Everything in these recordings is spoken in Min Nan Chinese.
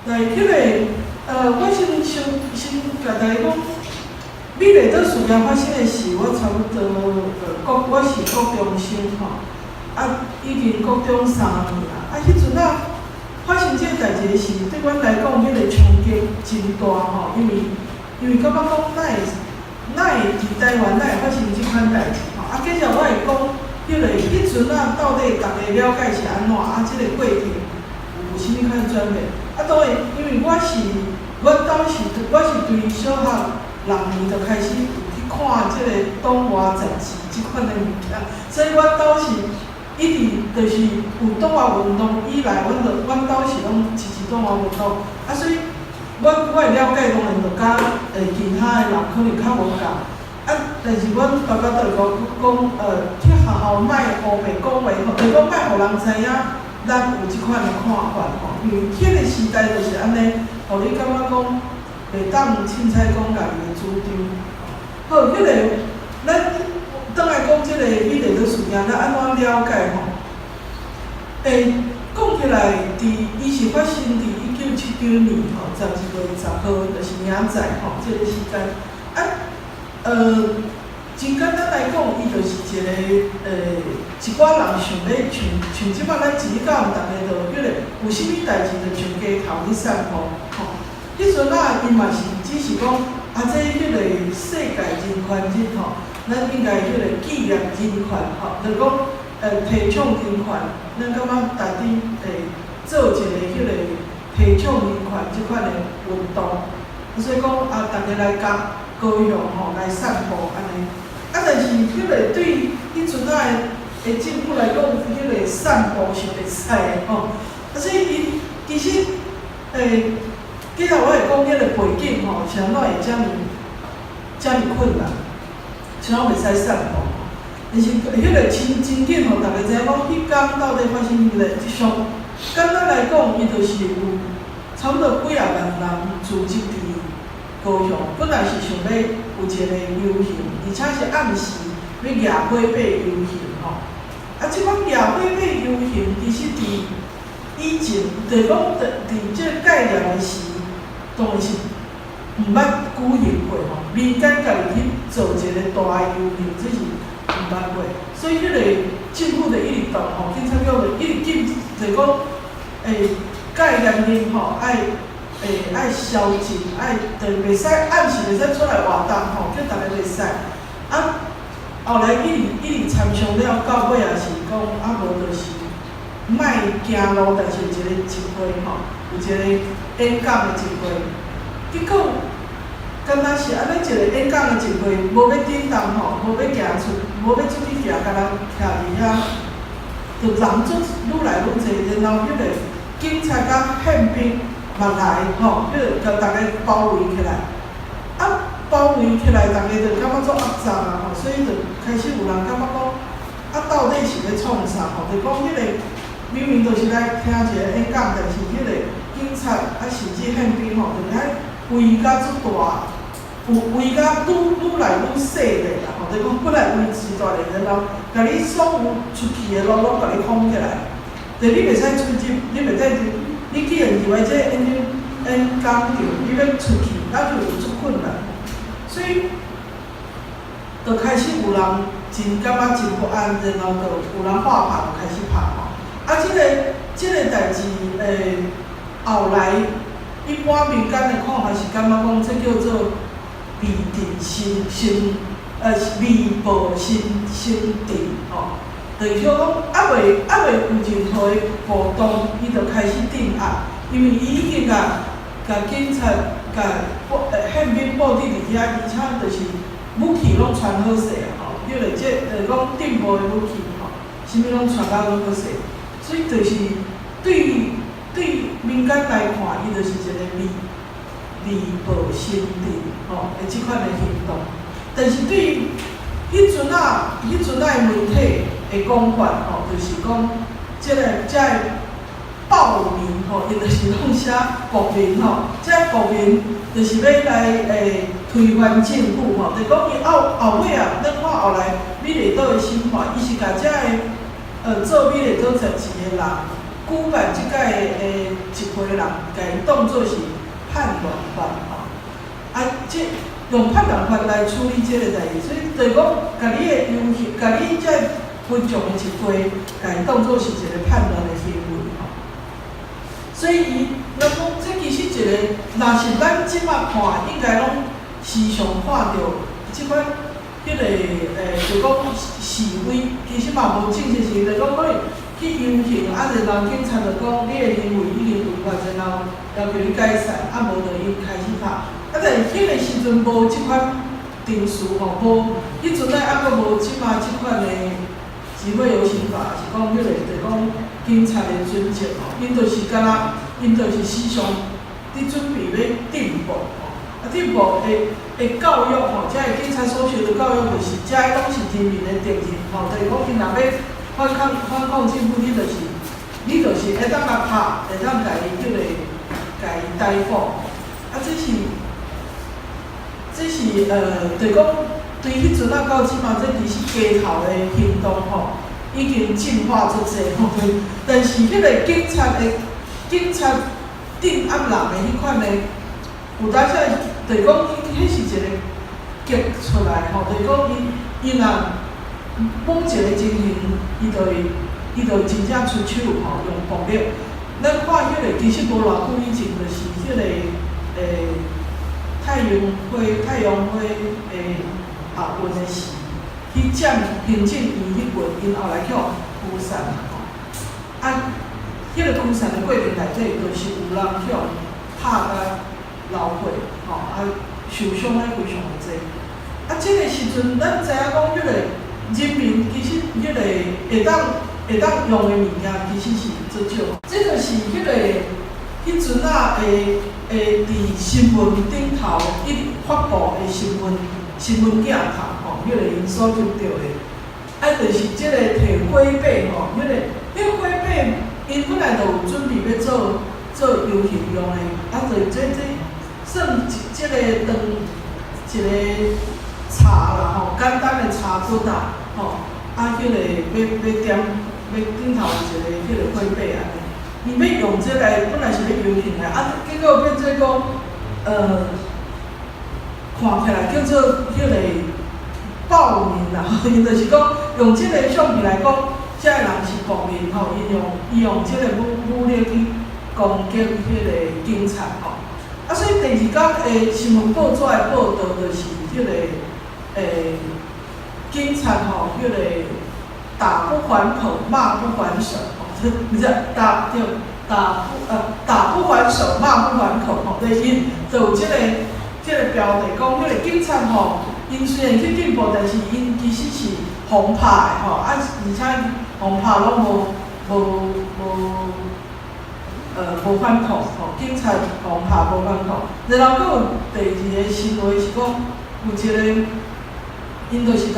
來，彼个，我先先先共大家講，美麗島事件發生的時，我差不多我是國中生吼，啊，已經國中3年啊，啊，彼陣啊發生這个代誌的時，對阮來講，彼個衝擊真大吼，因為感覺講，哪會佇台灣哪會發生這款代誌吼？啊，接下來我會講，彼个彼陣啊，到底逐家了解是按怎？啊，這个過程有啥物款轉變？啊，當然，因為我是阮兜是我是對小學6年就開始有去看這個黨外雜誌這款的物件，所以阮兜是一直就是有黨外運動以來，阮兜是攏支持黨外運動，啊，所以我的了解當然就佮其他的人可能較無仝。啊，但是阮爸爸就講講，去學校莫烏白講話吼，就是講莫予人知影咱有這款的看法吼，因為彼個時代就是按呢，予你感覺講袂當凊彩講家己的主張。好，彼個咱轉來講這個美麗島事件，咱按怎了解吼？講起來，佇伊是發生佇1979年吼，12月10號，就是明仔載吼，這個時間。啊，真簡單來講，伊就是一個一寡人想欲像像這擺咱一日到晚逐家就彼個有啥物代誌就上街頭去散步吼。彼陣啊，伊嘛是只是講啊，這彼個世界人權日吼，咱應該彼個紀念人權吼，就是講提倡人權，咱感覺台頂做一個彼個提倡人權這款的運動，所以講啊，逐家來共高雄吼來散步按呢。啊，但是彼個對彼陣仔的政府來講，彼個散步是袂使的吼。啊，所以伊其實接下來我會講彼個背景吼，是按怎會遮爾遮爾困難，是按怎袂使散步。但是彼個真真緊予逐家知影講，彼工到底發生啥物代誌。上簡單來講，伊就是有差不多幾仔萬人聚集佇高雄，本來是想欲有一個遊行，而且是暗時欲舉火把遊行吼。啊，這款舉火把遊行，其實佇以前，就是講佇這個概念的時，當然是毋捌舉行過吼。民間家己去做一個大的遊行，這是毋捌過。所以彼個政府就一直動吼，警察局就一直禁，就是講，戒嚴令吼，愛宵禁，愛就袂使暗時袂使出來活動吼，叫逐家袂使。啊，後來一直一直參詳了，到尾也是講，啊無就是莫行路，但是有一個集會吼，有一個演講的集會。結果，敢若是按呢一個演講的集會，無欲振動吼，無欲行出，無欲出去行，敢若徛佇遐，就人足愈來愈濟，然後彼個警察佮憲兵嘛來吼，彼個共逐家包圍起來。啊，包圍起來，逐家就感覺足壓榨啊吼，所以就開始有人感覺講，啊，到底是欲創啥吼？就講彼個明明就是來聽一個演講，但是彼個警察啊，甚至憲兵吼，就遐圍甲足大，有圍甲愈愈來愈細咧啦吼，就講本來圍真大咧，然後共你所有出去的路攏共你封起來，就你袂使出入，你袂使，你既然入來這個演講場，你欲出去，那就有足困難。所以，就開始有人真感覺真不安，然後就有人破拍，就開始拍吼。啊，這個代誌，後來一般民間的看法是感覺講，這叫做未震先先，未爆先先震吼。就是說講，猶未有任何的暴動，伊就開始鎮壓，因為伊已經共共警察、共布憲兵布置佇遐，而且就是武器攏穿好勢啊吼，彼個這就是講鎮暴的武器吼，啥物攏穿甲攏好勢，所以就是對民間來看，伊就是一個未爆先震吼的這款的行動。但是對彼陣仔的媒體的講法吼，就是講這個這个暴民吼，伊就是攏寫國民吼，這个國民就是欲來推翻政府吼，就講伊後後尾啊，咱看後來美麗島的審判，伊是共這个做美麗島雜誌的人，舉辦這擺的一批人，共伊當做是叛亂犯吼。啊，這用叛亂法來處理這个代誌，所以就是講，共你的遊行，共你這群眾的集會，共伊當做是一個叛亂的行為吼。所以伊，咱講這其實一個，若是咱這馬看，應該攏時常看著這款彼個，就講示威，其實嘛無正式是，就講可能去遊行，啊，然後警察就講你的行為已經違法，然後要求你解散，啊，無就伊開始拍。啊，但是彼個時陣無這款定數吼，無，彼陣仔猶閣無這馬這款的集會遊行法，是講彼個就講警察的準則吼，𪜶就是敢若，𪜶就是時常佇準備欲鎮暴吼，啊，鎮暴的教育吼，這个警察所受的教育就是，這个攏是人民的責任吼，就是講𪜶若欲反抗政府，你就是會當共拍，會當共伊叫做共伊逮捕，啊，這是，就是講對彼陣仔到這馬，這其實街頭的行動吼，已經進化足濟吼，但是彼個警察鎮壓人的彼款的，有當時就是講，彼是一個激出來吼，就是講伊若某一個情形，伊就會真正出手吼，用暴力。咱看彼個其實無偌久以前，就是彼個太陽花的學運的時，去佔行政院彼群，𪜶後來去予驅散吼。啊，彼個驅散的過程內底，就是有人去予拍甲流血，吼，啊，受傷咧非常的濟。啊，這个時陣，咱知影講，彼個人民其實彼個會當用的物件，其實是足少。這就是彼個彼陣仔的佇新聞頂頭一直發布的新聞鏡頭吼，彼個𪜶所翕著的。啊，就是這个提火把吼，彼個火把，𪜶本來就有準備欲做遊行用的，啊，就這算一這个當一個柴啦吼，簡單的柴棍啊，吼，啊，彼个欲點欲頂頭有一個彼個火把按呢，伊欲用這个本來是欲遊行的，啊，結果變做講，看起來叫做彼個暴民啦，𪜶就是講用這个相片來講，這个人是暴民吼，伊用這个武力去攻擊彼個警察吼。啊，所以第二工的新聞報紙的報道就是彼個警察吼，彼個打不還口，罵不還手，吼，毋是打對打不還手，罵不還口，吼，就是就有這個標題講，彼個警察吼，𪜶雖然去鎮暴，但是𪜶其實是予拍的吼，啊，而且予拍攏無反抗吼，警察予拍無反抗。然後閣有第二个新聞是講，有一个，𪜶就是共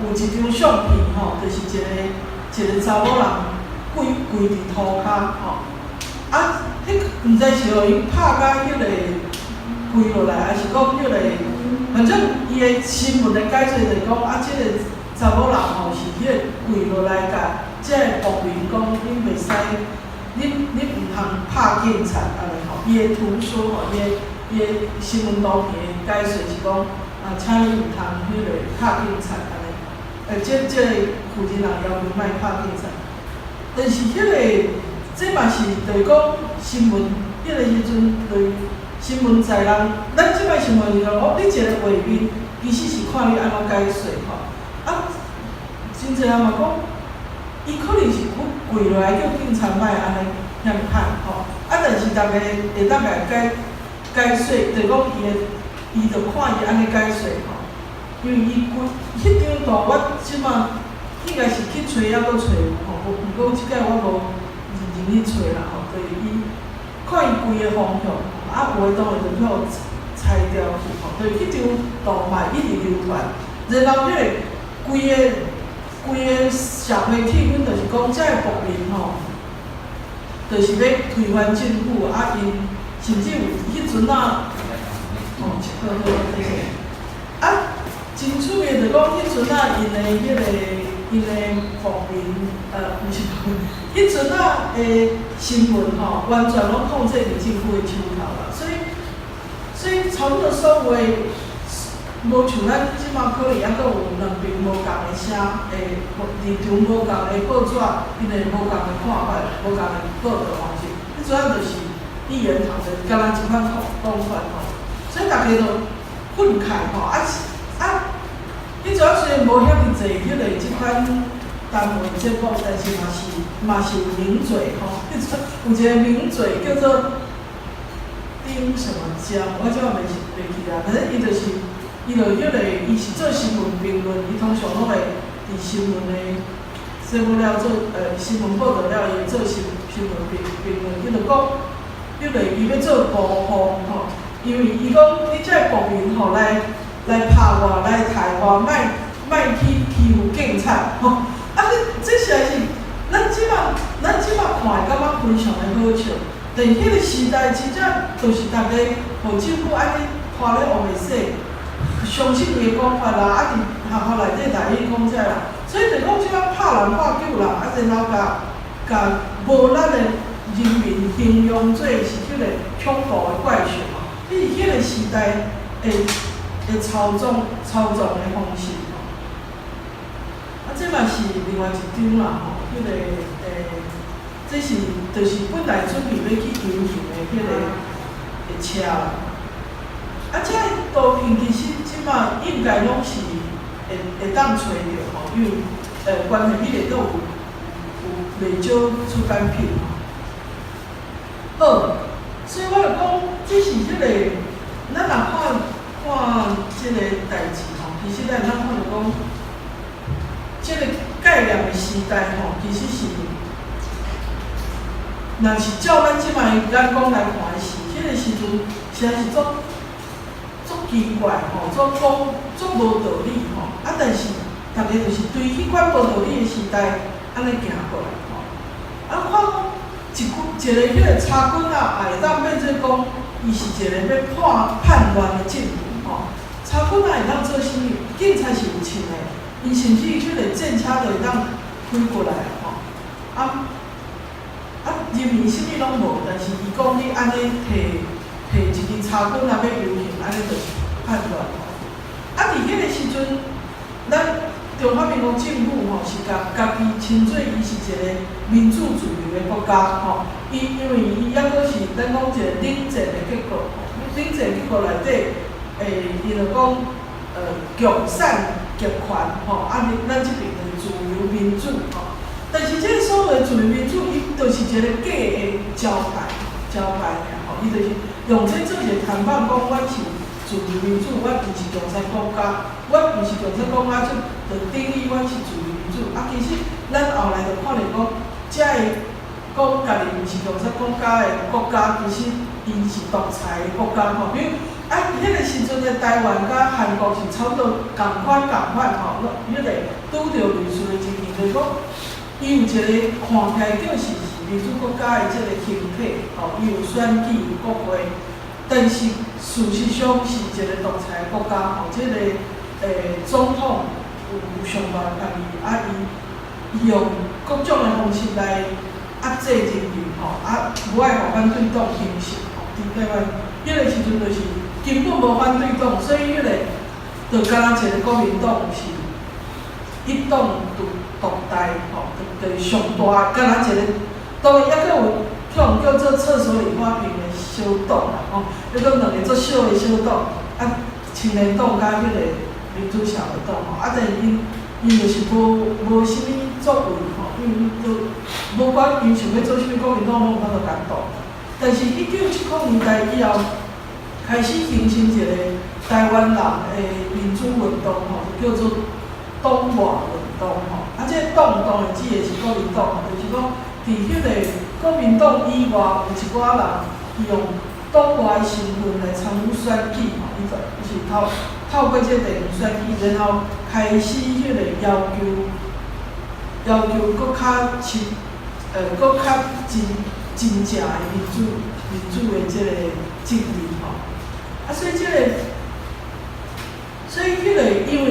有一張相片吼，就是一個查某人跪佇塗跤吼，啊，彼毋知是予𪜶拍甲彼个跪落來，還是講彼個，反正伊的新聞的解說就是講，啊，這个查某人吼是彼個跪落來共這个暴民講，恁袂使。恁毋通拍警察按呢吼，伊的圖說吼，伊的新聞圖片的解說是講，啊，請你毋通彼个拍警察按呢。這个負責人要求莫拍警察。但是彼个，這嘛是就是講新聞，彼個時陣對新聞在人，咱這擺新聞是講，哦，你一个畫面其實是看你按怎解說吼。啊，真濟人嘛講，伊可能是跪落來叫警察莫按呢遐爾歹吼，啊，但是逐家會當共解說，就是講伊的，伊就看伊按呢解說吼，因為伊規彼張圖我這馬應該是去揣猶閣揣有吼，毋過這擺我無認真去揣啦吼，就是伊看伊規个方向，啊，有的當然就去予裁掉去吼，就是彼張圖嘛一直流傳，然後彼个規個社會氣氛就是講，這個暴民吼，就是欲推翻政府，啊，𪜶甚至有彼陣仔，哦，好好，謝謝。啊，真趣味就是講，彼陣仔𪜶的彼個， 𪜶的暴民，毋是暴民，彼阵仔的新闻吼，完全攏控制佇政府的手頭啦，所以差不多所有的，無像咱這馬可能猶閣有兩爿無仝的聲，立場無仝的報紙，𪜶會無仝的看法，無仝的報導方式。彼陣仔就是一言堂的，敢若這款講法吼，所以逐家就憤慨吼，啊，彼陣仔雖然無遐爾濟彼個這款單位節目，但是嘛是有名嘴吼，彼陣有一個名嘴叫做丁什麼江，我這袂記啊，反正伊就是。伊就彼個，伊是做新聞評論，伊通常攏會佇新聞的節目了做，新聞報導了，伊會做新聞評論。伊就講，彼個伊欲做報復吼，因為伊講你這个國民吼來拍我，來刣我，莫去欺負警察吼。啊，這實在是，咱這馬看會感覺非常的好笑。但彼個時代真正就是逐家予政府按呢拖咧烏白說。相信伊的講法啦，啊，佇學校內底台語講這啦，所以就講這款拍人拍救人，啊，然後共無咱的人民形容做是彼個恐怖的怪獸吼，彼是彼個時代的操縱的方式吼。啊，這嘛是另外一張啦吼，彼個這是就是本來準備欲去遊行的彼個車啦。啊，這個圖片其實這馬應該攏是會當揣著吼，因為關係彼個都有袂少出版品吼。好，所以我就講，這是彼個，咱若看看這個代誌吼，其實咱會當看著講，這個概念的時代吼，其實是，若是照咱這擺眼光來看的時，彼個時陣實在是足奇怪吼，足講足無道理吼，啊！但是逐家就是對彼款無道理的時代，按呢行過來吼。啊，看講一句一個彼個柴棍仔，也會當變做講，伊是一個欲叛亂的政府吼。柴棍仔會當做啥物？警察是有槍的，𪜶甚至彼個戰車都會當開過來吼。啊，人民啥物攏無，但是伊講你按呢提提一支柴棍仔欲遊行，按呢就是叛亂吼。啊，佇彼個時陣，咱中華民國政府吼是共家己稱做伊是一個民主自由的國家吼。伊因為伊猶閣是咱講一個冷戰的結果吼，冷戰結果內底，伊就講共產極權吼，啊，咱這爿就是自由民主吼。但是這個所謂自由民主，伊就是一個假的招牌爾吼，伊就是用這做一個談判，講阮是自由民主，阮毋是共產國家，阮毋是共產國家，就等於阮是自由民主。啊，其實咱後來就看著講，遮个講家己毋是共產國家的國家，其實𪜶是獨裁的國家吼。比如啊，彼個時陣的台灣佮韓國是差不多仝款仝款吼，彼個拄著類似的情形，就是講，伊有一個看起來就是民主國家的這個形體，吼，伊有選舉，有國會，但是事實上是一個獨裁國家，吼，這個總統有上大權力，啊，伊用各種的方式來壓制人民，吼，啊，無愛予反對黨形成，吼，佇台灣彼個時陣就是根本無反對黨，所以彼個就敢若一個國民黨是一黨獨大，吼，就上大，敢若一個，當然猶閣有去予叫做廁所裡花瓶的小黨啦，吼，猶閣兩個足小的小黨，啊，青年黨佮彼個民主社會黨吼，啊，但是𪜶就是無啥物作為吼，因為都無管𪜶想欲做啥物，國民黨攏有法度共擋。但是1970年代以後，開始形成一個台灣人的民主運動吼，就叫做黨外運動吼。啊，這個黨當然指的是國民黨，就是講佇彼個國民黨以外有一寡人，伊用黨外的身份來參與選舉吼，伊就是透過這個地方選舉，然後開始彼個要求閣較深，閣較真正的民主的這個政治吼。啊，所以這個，所以彼個因為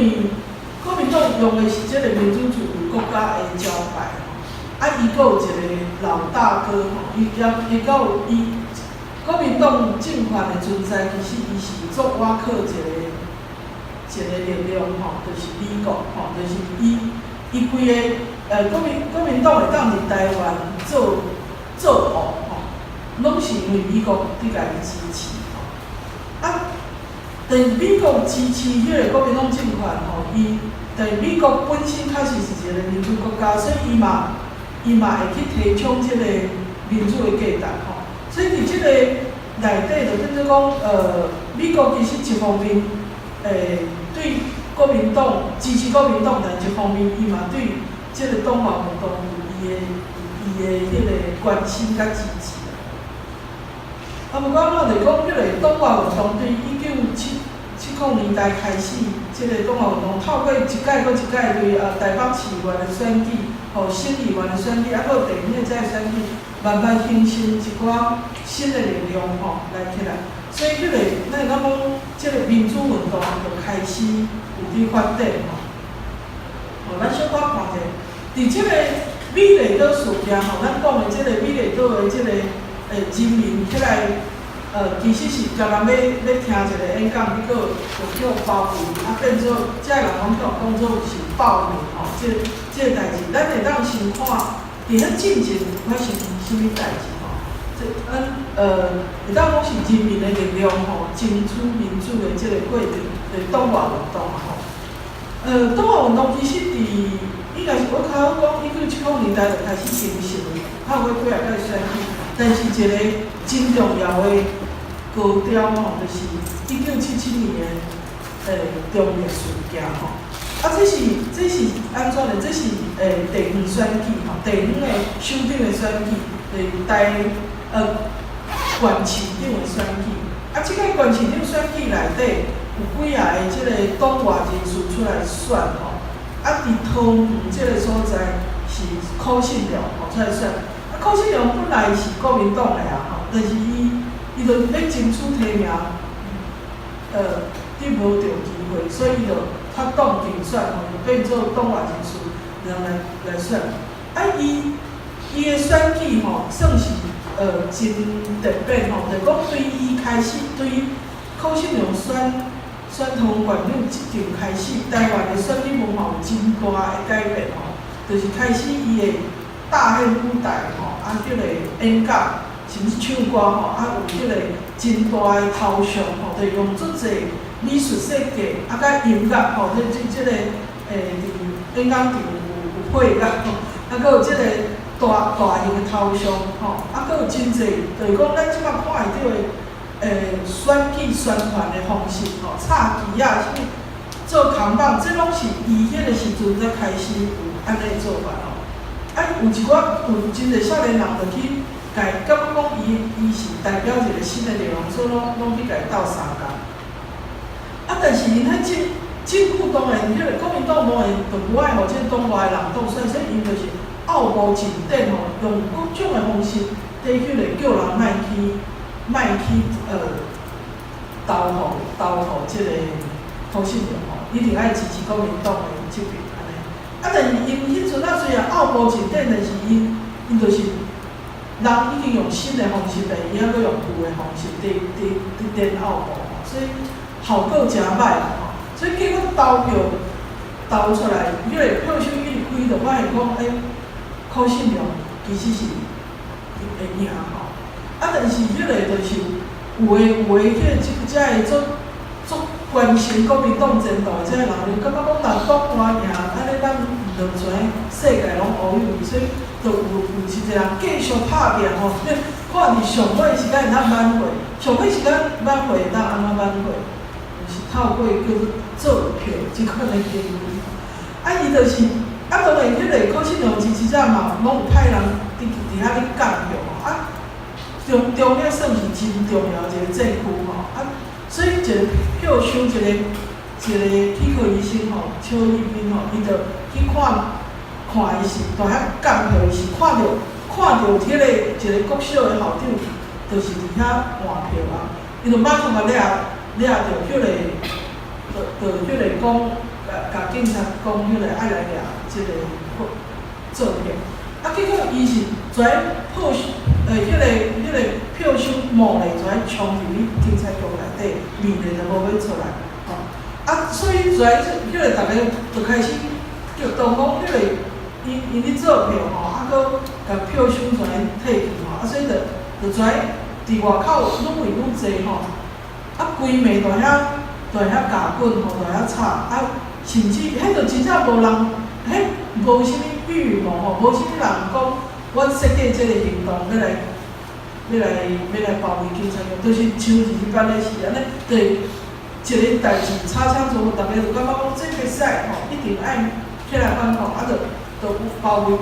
國民黨用的是這个民主自由國家的招牌吼，啊，伊閣有一个老大哥吼，伊也伊閣有伊國民黨政權的存在，其實伊是足倚靠一個力量吼，就是美國吼，就是伊伊規个國民黨會當佇台灣做王吼，攏是因為美國佇共伊支持吼。啊，但是美國支持彼个國民黨政權吼，伊但是美國本身確實是一個民主國家，所以伊嘛會去提倡這個民主的價值吼。所以佇這個內底就變做講，美國其實一方面，對國民黨支持國民黨，但一方面伊嘛對這個黨外運動有伊的彼個關心佮支持。啊，不管怎就講，彼个黨外運動對1970年代開始，這个黨外運動透過一屆閣一屆對台北市議員的選舉，吼省議員的選舉，啊，閣有地方的這个選舉，慢慢形成一寡新的力量吼來起來。所以，彼个咱會當講，這个民主運動就開始有佇發展吼。吼，咱小可看者，佇這个美麗島事件吼，咱講的這個美麗島的這个人民起來，其實是共人欲聽一个演講，結果就叫包圍，啊變做這个人攏叫講做是暴民吼，這个代誌，咱會當先看，佇彼進前發生啥物代誌吼？這咱會當講是人民的力量吼，爭取民主的這個過程，就是黨外運動吼。黨外運動其實佇應該是我較好講，1970年代就開始形成，透過幾仔屆選舉，但是一個真重要的高潮吼，就是1977年的中壢事件吼。啊，這是按怎呢？這是地方選舉吼，地方的首長的選舉，就是縣市長的選舉。啊，這个縣市長選舉內底有幾仔个這个黨外人士出來選吼。啊，佇桃園這个所在是柯信良吼出來選。啊，柯信良本來是國民黨的啊吼，但是伊就欲爭取提名，佇無著機會，所以伊就脫黨競選吼，就變做黨外人士人來選。啊，伊的選舉吼，算是真特別吼，就講對伊開始對柯信良選桃園縣長這場開始，台灣的選舉文化有真大的改變吼，就是開始伊會搭彼舞台吼，啊，彼个演講，甚至唱歌吼，啊，有彼个真大的頭像吼，就用足濟美術設計，啊，佮音樂吼，這個佇演講場有配樂吼，啊，閣有這个大大型的頭像吼，啊，閣有真濟，就是講咱這擺看會著的選舉宣傳的方式吼，插旗仔，啥物做扛棒，這攏是伊彼个時陣才開始有按呢做法吼。啊，有一寡有真濟少年人就去共感覺講伊是代表一個新的內容，所以攏去共伊鬥相共。啊，但是𪜶彼政府當然，彼个國民黨當然就無愛予這個黨外的人當選，所以𪜶就是奧步進展吼，用各種的方式，佇彼个叫人莫去投予這個柯信良吼，一定愛支持國民黨的這邊按呢。啊，但是𪜶彼陣仔雖然奧步進展，但是𪜶就是人已經用新的方式，但伊猶閣用舊的方式佇顛奧步吼，所以效果誠歹啦吼。所以結果投票投出來，彼个票數一直開，就發現講，欸，柯信良其實是會贏吼。啊，但是彼个就是有的彼个這個足關心國民黨前途的這个人，就感覺講，若黨外贏，按呢咱毋就全世界攏烏有去，所以就有真濟人繼續拍拚吼。看佇上尾時間會當挽回，上尾時間挽回會當按怎挽回？就是透過叫做做票這款的行為。啊，伊就是，啊，當然彼个柯信良支持者嘛，攏有派人佇遐咧監票吼。啊，中壢算是真重要一个戰區吼。啊，所以一個票收一個齒科醫生吼，邱義斌吼，伊就去看看伊是佇遐監票，伊是看著彼个一個國小的校長，就是佇遐換票啊，伊就馬上共掠著彼个，就彼個講，共共警察講，彼个愛來掠這个做票。啊，結果伊是跩破，彼个票箱冒咧，跩衝入去警察局內底，面咧就無欲出來，吼。啊，所以跩彼个逐家就開始激動講，彼个𪜶咧做票吼，啊，閣共票箱跩提去吼，啊，所以就跩佇外口愈圍愈濟吼，啊，規暝在遐咬棍吼，在遐吵，啊，甚至彼就真正無人，彼無啥物預謀吼，無啥物人講，阮設計這个行動欲來包圍警察局，就是像是一般的事按呢，對一个代誌擦槍走火，逐家就感覺講這袂使吼，一定愛起來反抗，啊，就有包圍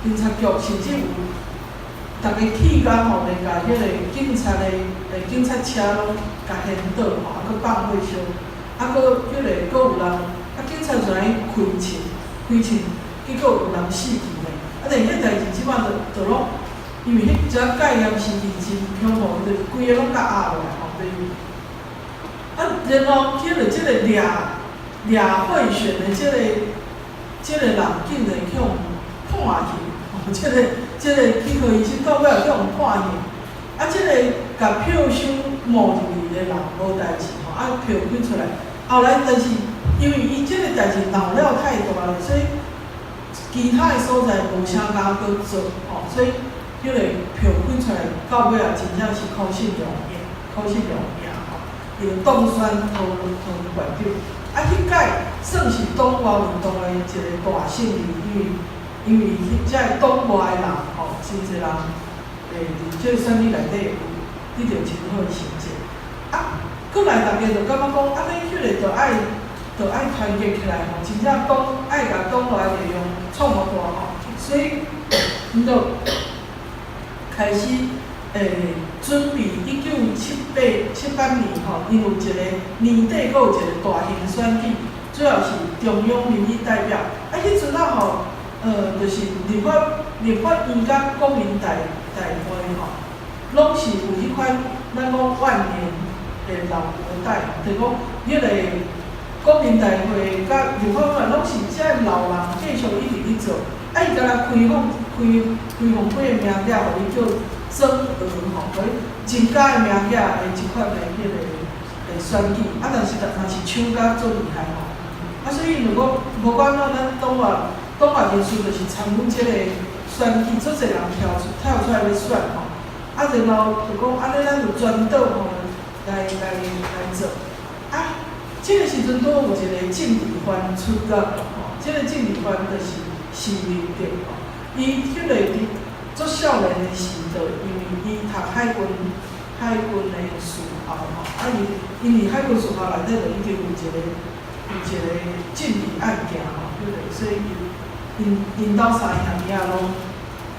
警察局，甚至有逐家氣甲吼，連共彼個警察的警察車攏共掀倒吼，啊，閣放火燒，啊，閣彼个閣有人，啊，警察就來開槍，開槍，結果有人死去呢。啊，但彼代誌這擺就攏，因為彼陣戒嚴時期真恐怖，就規个攏共壓落來吼，就是。啊，然後去著這个掠掠賄選的這个人竟然去予判刑，吼，這个去予醫生到尾也去予判刑。啊，這个共票箱冒入去的人無代誌吼，啊，票開出來，後來但是因為伊這個代誌鬧了太大了，所以其他的所在無啥敢閣做吼，所以彼个票開出來到尾也真正是柯信良贏，柯信良贏吼，伊就當選桃園縣長。啊，彼屆算是黨外運動的一個大勝利，因為彼這個黨外的人吼，真濟人會佇這個選舉內底有得著真好的成績。啊，閣來逐家就感覺講，按呢彼个就愛團結起來吼，真正黨愛共黨內力量創予大吼，所以𪜶就開始準備1978年吼，𪜶有一個年底閣有一個大型選舉，主要是中央民意代表。啊，彼陣仔吼，就是立法院佮國民大會吼，攏是有彼款咱講萬年的老古代，就是講彼個國民大會佮立法院攏是這老人繼續一直咧做，啊，伊敢若開放幾個名額，予伊叫增額吼，予伊增加的名額的這款的彼個選舉，啊，但是嘛是搶甲足厲害吼，啊，所以如果無管怎，咱黨外人士就是參與這個選舉，足濟人跳出來欲選吼，啊，然後就講按呢，咱就全黨吼來做，啊，這個時陣拄有一個政治犯出獄吼，這個政治犯就是施明德吼，伊彼個佇足少年的時就因為伊讀海軍的學校吼，啊伊因為海軍學校內底就已經有一個政治案件吼，彼個所以伊𪜶兜三兄弟仔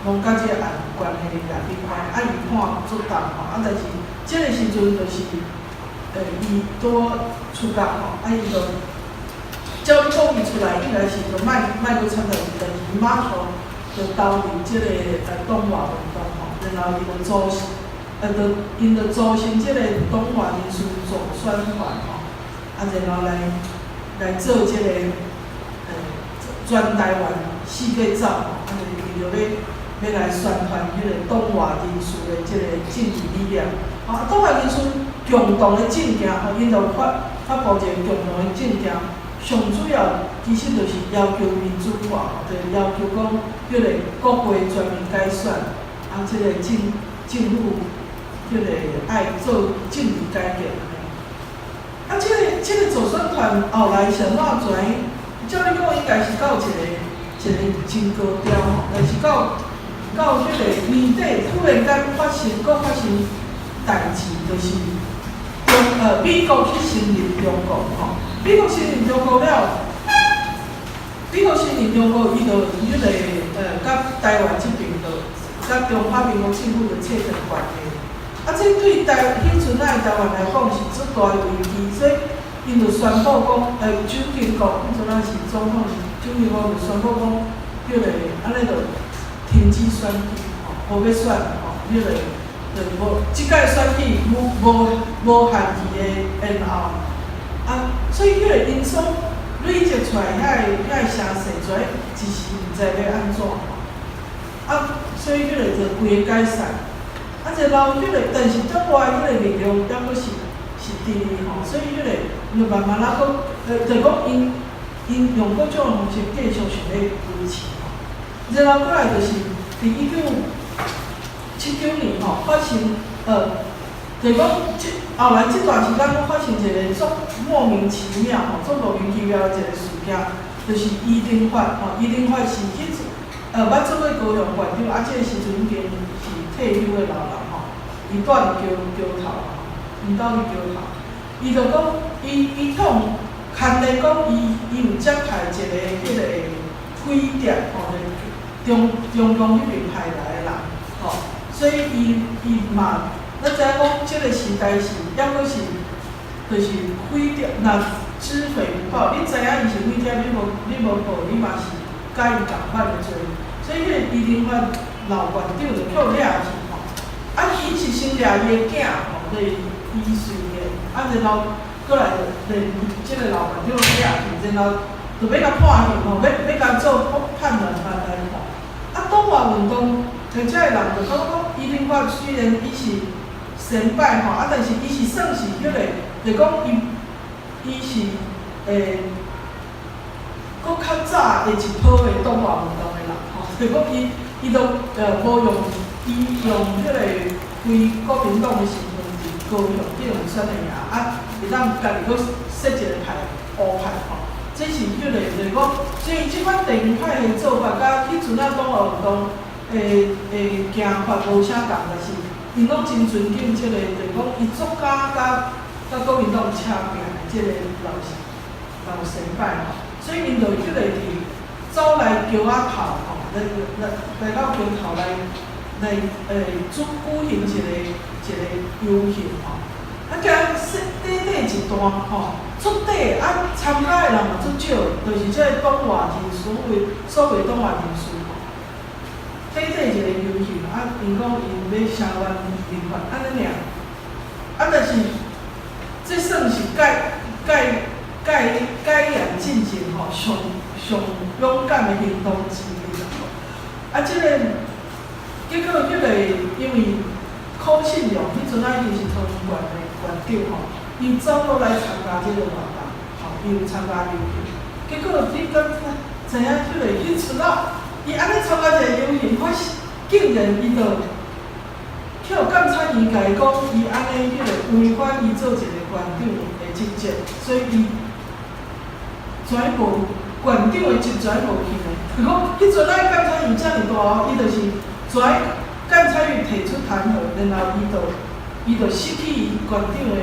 攏佮這個案有關係掠去關，啊伊判足重吼，啊但是這個時陣就是伊拄出獄吼，啊伊就照理講伊出來應該是就莫莫閣參代誌，但是伊馬上就投入這個黨外運動吼，然後伊就組，就𪜶就組成這個黨外人士助選團吼，啊，然後來做這個全台灣四界走吼，啊，就是為著欲來宣傳彼個黨外人士的這個政治理念。啊，黨外人士共同的政見吼，𪜶就發布一個共同的政見，上主要其實就是要求民主化，就是要求講彼個國會全面改選，啊，這個政府彼個愛做政治改革。啊，這個助選團後來是按怎跩？照理講應該是到一個真高調吼，但是到彼個年底突然間閣發生代誌，就是美國去承認中國吼，美國承認中國了，美國承認中國，伊就彼個佮台灣這邊就佮中華民國政府就切斷關係。啊，這對彼陣仔的台灣來講是足大的危機，所以𪜶就宣布講，蔣經國彼陣仔是總統，蔣經國就宣布講，彼個按呢就停止選舉，吼，無欲選，吼，彼個就無，這屆選舉無限期的延後。啊，所以彼個因素，累積出來遐個聲勢，就一時毋知欲按怎吼。啊，所以彼個就規个解散。啊，然後彼個，但是黨外彼個力量猶閣是佇吼，所以彼個就慢慢仔閣，就講𪜶用各種方式繼續想欲維持吼。然後閣來就是佇1979年吼，發生就是講這後來這段時間閣發生一個足莫名其妙吼，足莫名其妙的一個事件，就是余登發吼，余登發是彼陣捌做過高雄縣長，啊，這個時陣已經是退休的老人吼，伊住佇橋橋頭吼，𪜶兜佇橋頭，伊就講，伊予人牽連講，伊有接待一個彼個匪諜吼，就中共彼邊派來的人吼，所以伊嘛，咱知影講，這個時代是猶閣是，就是匪諜，若知匪不報，你知影伊是匪諜，你無報，你嘛是佮伊仝款的罪。所以彼個余登發老縣長就予掠去吼，啊，伊是先掠伊的囝吼，就是余穗的，啊，然後閣來就連這個老縣長掠去，然後就欲共判刑吼，欲共做判軟犯來判。啊，黨外運動，這個人就感覺講，余登發雖然伊是先輩吼，啊，但是伊是算是彼個，就講伊是閣較早的一波的黨外運動的人吼，就講伊都無用伊用彼個非國民黨的身份佇高雄去予選會贏，啊，會當家己閣設一個派烏派吼，這是彼個就是講，所以這款地方派的做法，佮彼陣仔黨外運動的行法無啥仝，但是𪜶攏真尊敬這個，就是講伊足敢佮國民黨車拚的這個老前輩吼，所以𪜶就彼個佇走來橋仔頭吼，來到橋頭來舉行一個遊行吼，啊，敢短短一段吼，足短，啊，參加的人嘛足少，就是這個黨外人士，所謂黨外人士吼，短短一個遊行，啊，𪜶講𪜶欲聲援余登發，按呢爾，啊，但是這算是解嚴進前吼，上上勇敢的行動之一啦吼。啊，這個結果彼個因為柯信良彼陣仔已經是桃園縣的縣長吼，伊走落來參加這個活動，吼，伊有參加遊行。結果你敢知影彼個彼陣仔，伊按呢參加一個遊行，發竟然伊就去予監察院共伊講，伊按呢彼個違反伊做一個縣長的職責，所以伊全無縣長的職權無去呢。就講彼陣仔監察院遮爾大哦，伊就是全監察院提出彈劾，然後伊就失去伊縣長的位。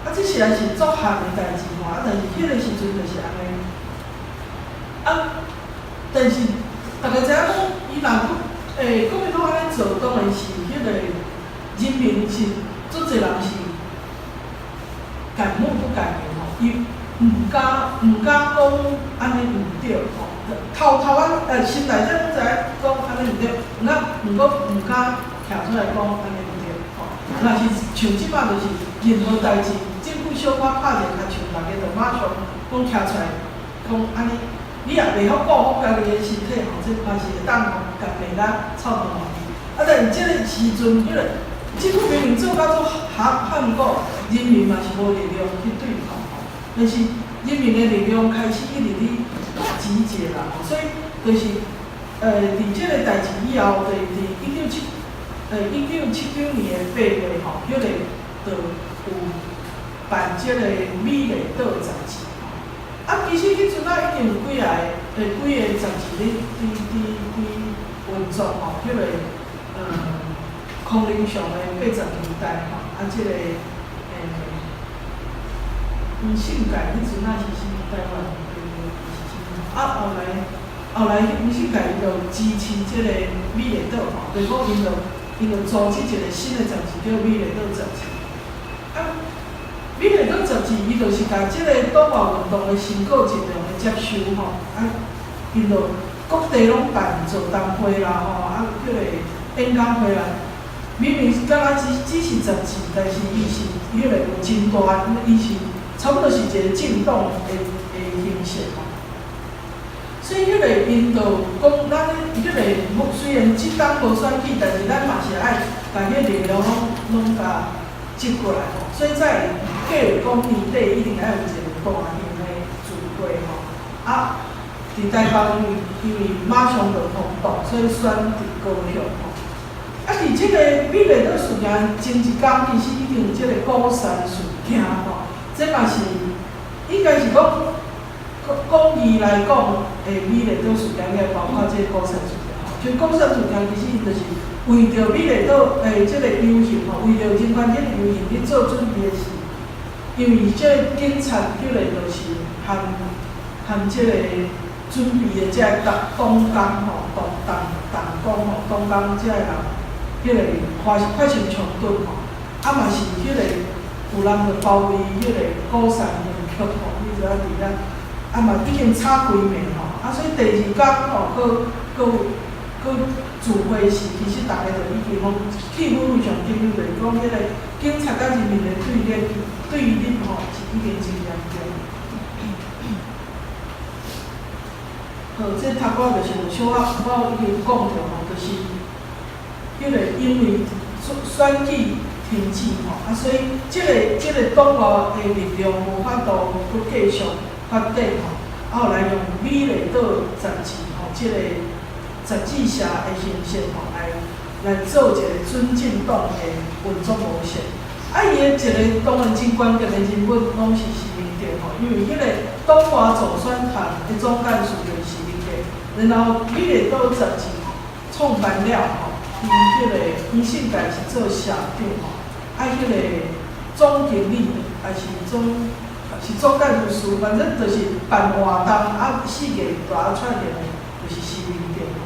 啊，這實在是足譀的代誌吼！啊，但是彼個時陣就是按呢。啊，但是逐家知影講，伊若閣國民黨按呢做，當然是彼個人民是足濟人是敢怒不敢言吼，伊毋敢講按呢毋對吼，偷偷仔心內底攏知影講按呢毋對，毋過毋敢徛出來講按呢毋對吼。若是像這擺就是任何代誌，政府小可拍一个跤手，逐家就馬上講徛出來講按呢，你也袂曉顧好家己的身體吼，這嘛是會當吼共罵甲臭頭毛。啊，但是這個時陣，彼個政府明明做甲足悍過，人民嘛是無力量去對抗吼。但是人民的力量開始一直咧集結啦，所以就是佇這個代誌以後，就佇1979年的8月吼，彼個就有辦這個美麗島雜誌吼。啊，其實彼陣仔已經有幾個雜誌咧佇運作吼，彼個康寧祥的80年代吼，啊，這個黃信介彼陣仔是啥物台灣的是啥物？啊，後來黃信介伊就支持這個美麗島吼，就是講𪜶就組織一個新的雜誌叫美麗島雜誌。啊，美麗島雜誌伊就是共這個黨外運動的成果盡量的接收吼，啊，𪜶就各地攏辦座談會啦吼，啊，彼個演講會啦。明明敢若只是雜誌，但是伊是彼個有真大，伊是參差不多是一个政黨的形式吼。所以彼个𪜶就講，咱彼个雖然這冬無選舉，但是咱嘛是愛共彼力量攏共集過來吼。所以才會計劃講年底一定愛有一個大型的聚會吼。啊，佇台北因為馬上就轟動，所以選佇高雄吼。啊，佇這個美麗島事件前一工，其實已經有這個鼓山事件吼。這嘛是應該是講廣義來講，美麗島事件應該包括這個鼓山事件吼。就鼓山事件其實伊就是為著美麗島這個遊行吼，為著人權這個遊行去做準備的時，因為這個警察彼個就是含這個準備的這個黨工吼，黨工吼，黨工這个人，彼個發生衝突吼，啊嘛是彼個有人就包圍彼個鼓山園區吼，彼陣仔佇遐，啊嘛已經吵規暝吼，啊所以第二工吼，閣聚會時，其實逐家就已經攏氣氛非常緊張，就是講彼個警察佮人民的對立吼，是已經真嚴重。好，這頭拄就是有小可我已經講著吼，就是彼個因為選舉停止吼，啊，所以這個黨外的力量無法度閣繼續發展吼，啊，後來用美麗島雜誌吼，這個雜誌社的形式吼，來做一個準政黨的運作模式。啊，伊的一個當然真關鍵的人物攏是施明德吼，因為彼個黨外助選團的總幹事就是施明德，然後美麗島雜誌創辦了吼，伊彼個黃信介是做社長吼，啊，彼個總經理還是總幹事，反正就是辦活動啊，四個大出來的，就是施明德吼。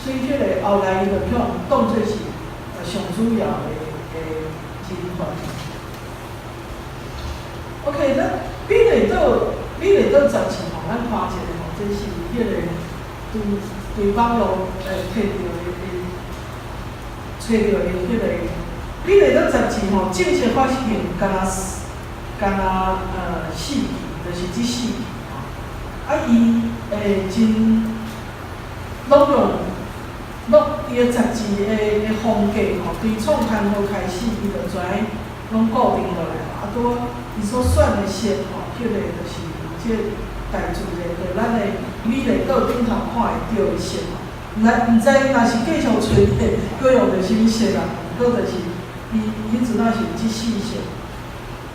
所以彼個後來伊就予當做是上主要的人員。OK，咱美麗島雜誌吼，咱看一下吼，這是彼個對網路摕著的，揣著的彼個美麗島雜誌吼，正式發行敢若四期，就是這四期吼。啊，伊真攏用攏伊的雜誌的風格吼，對創刊號開始，伊就知影攏固定落來吼。啊，拄仔伊所選的色吼，彼個就是這個大自然，就咱的美麗島頂頭看會著的色吼。毋知若是繼續揣的，閣用著啥物色啦？毋過就是伊彼陣仔是這四色。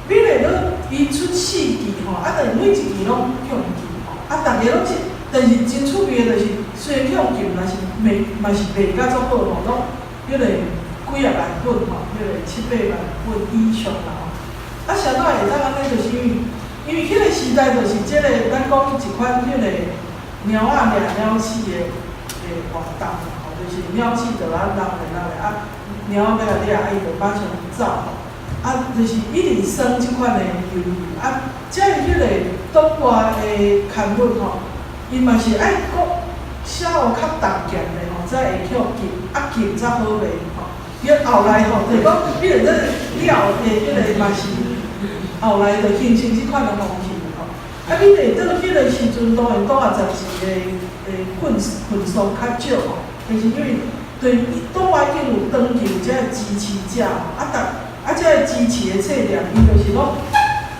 美麗島伊出四期吼，啊，但是每一期攏予人禁吼，啊，逐家攏是，但是真趣味的就是，雖然予人禁，但是賣嘛是賣甲足好吼，攏彼個幾仔萬本吼，彼個七八萬本以上啦吼。啊，啥物會當按呢？就是因為彼個時代就是這個，咱講一款彼個貓仔掠鳥鼠的活動吼，就是鳥鼠就啊掠咧掠咧，啊，貓仔欲共掠，啊，伊就馬上走吼。啊，就是一直耍這款的遊戲，啊，這个彼個黨外的刊物吼，伊嘛是愛閣寫予較重鹹的吼，才會予禁，啊禁才好賣吼。伊後來吼，就是講，比如這了的彼個嘛是後來就形成這款的風氣吼。啊，美麗島彼個時陣當然黨外雜誌的份數較少吼，但是因為對黨外已經有長期有這個支持者吼，啊，逐啊，這個支持的冊店，伊就是講，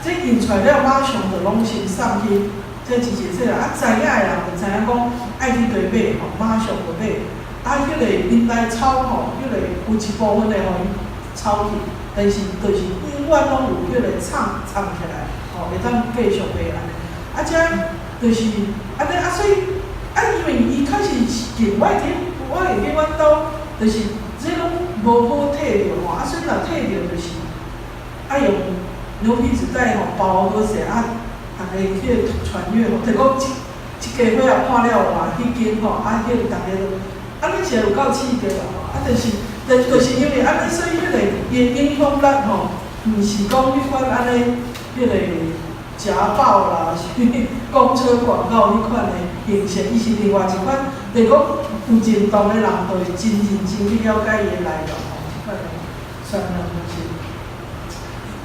這印出來了，馬上就攏先送去這支持冊店，啊，知影的人就知影講愛去佗買吼，馬上就買。啊，彼個𪜶來抄吼，彼個有一部分的予𪜶抄去，但是就是永遠攏有彼個藏藏起來，吼，會當繼續賣按呢。啊，這就是按呢啊，所以啊，因為伊確實是禁，我會記阮兜就是這攏無好摕著吼，啊，所以若摕著就是愛用牛皮紙袋吼包好勢，啊，逐家去傳閱吼，就是講這家伙仔看了換彼間吼，啊，彼個逐家都，按呢是有夠刺激啦吼，啊，就是，就是因為按呢，所以彼個伊的影響力吼，毋是講彼款按呢，彼個夾報啦，啥物公車廣告彼款的形式，伊是另外一款，就是講有認同的人，就會真認真去了解伊的內容吼，這款的宣傳方式。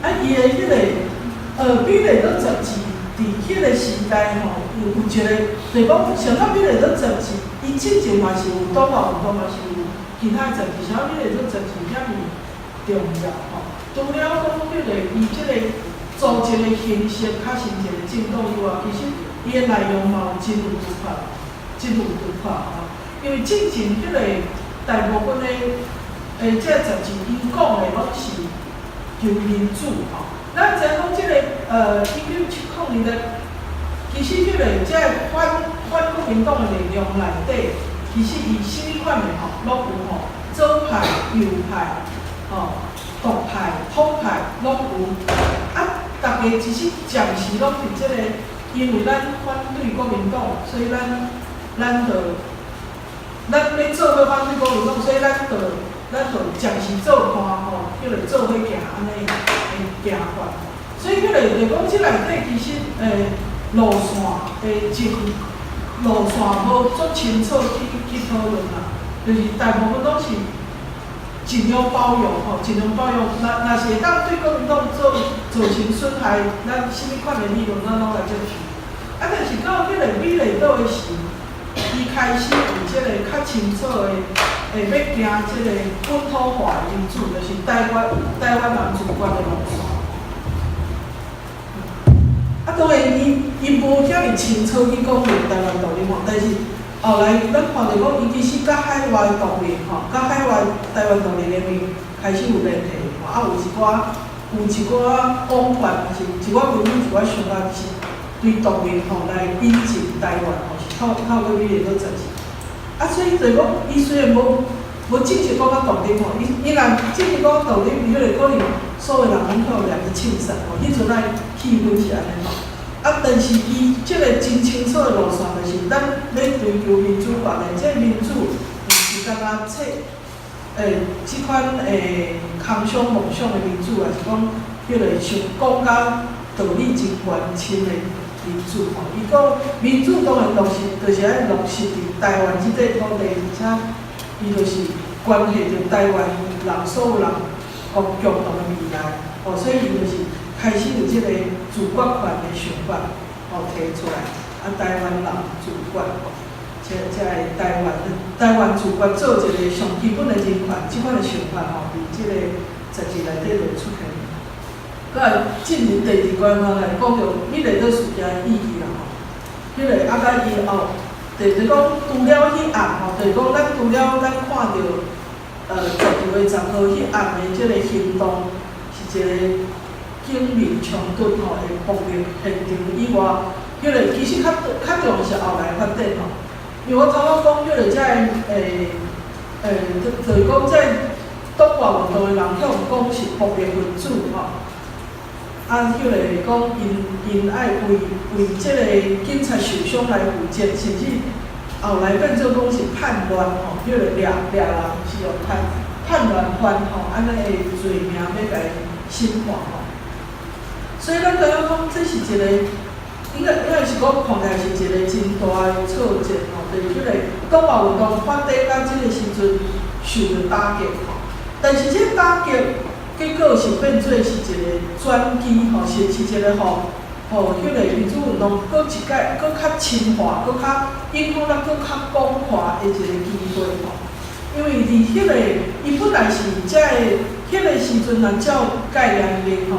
啊，伊的彼個美麗島雜誌佇彼个時代吼，有一個，就是講，像咱美麗島雜誌，伊之前嘛是有黨外運動，嘛是有其他雜誌，啥美麗島雜誌遐爾重要吼。除了講彼個伊這個組織的形式較像一個政黨以外，其實伊的內容嘛有真有突破，真有突破吼。因為之前彼個大部分的這個雜誌，𪜶講的攏是求民主吼。咱知影講這個1970年代，其實彼個這個反國民黨的力量內底，其實伊啥物款的吼，攏有吼，左派、右派、吼、獨派、統派攏有。啊，逐家其實暫時攏佇這個，因為咱反對國民黨，所以咱欲做伙反對國民黨，所以咱就暫時做伴吼，叫做做伙行按呢的行法。所以彼個就講，這內底其實路線的情路線無足清楚去討論啦，就是大部分攏是盡量包容吼，盡量包容。若是會當對國民黨做造成損害，咱啥物款的理論咱攏來接受。啊，但是到彼個美麗島的時，伊開始有這個較清楚的，會欲行這個本土化的民主，就是台灣人自決的路線。啊，當然，伊無遐爾清楚去講明台灣獨立吼，但是後來咱看著講，伊其實佮海外獨立吼，佮海外台灣獨立聯盟開始有聯繫吼，啊有一寡廣泛，也是一寡文獻一寡想法是對獨立吼來引進台灣吼，是透過美麗島雜誌。啊，所以就是講，伊雖然無正式講較獨立吼，伊若正式講獨立，伊彼個可能所有人攏去掠去槍殺吼，彼陣仔氣氛是按呢吼。啊，但是伊這個真清楚的路線，就是咱欲追求民主權的，這個民主毋是干焦冊這款空想夢想的民主，抑是講彼個想講甲道理真懸深的民主吼。伊講民主當然落實，就是愛落實佇台灣這塊土地，而且伊就是關係著台灣人所有人共同的未來，吼，所以伊就是開始有這個自決權的想法，吼提出來，啊，台灣人自決，吼，這個台灣自決做一個上基本的人權，這款的想法吼，佇這個雜誌內底就出現。閣來進入第二關吼，來講著美麗島事件的意義啦吼。彼個啊，佮伊後，就是講除了彼暗吼，就是講咱除了咱看著12月10號彼暗的這個行動是一個警民衝突吼的暴力現場以外，彼個其實較重要是後來發展吼。因為我頭拄講彼個這個就是講這黨外運動的人向講是暴力分子吼。啊，彼個講𪜶愛為這個警察受傷來負責，甚至後來變做講是叛亂吼，彼個掠掠人是用叛亂犯吼，按呢的罪名欲共審判吼。所以咱感覺講這是一個，應該是講看起來是一個真大的挫折吼，就是彼個黨外運動發展到這個時陣受著打擊吼，但是這個打擊結果是變做是一個轉機吼，是一個予彼個民主運動閣一擺閣較深化、閣較影響力閣較廣闊的一個機會吼。因為佇彼個伊本來是這個彼個時陣，若照概念面吼，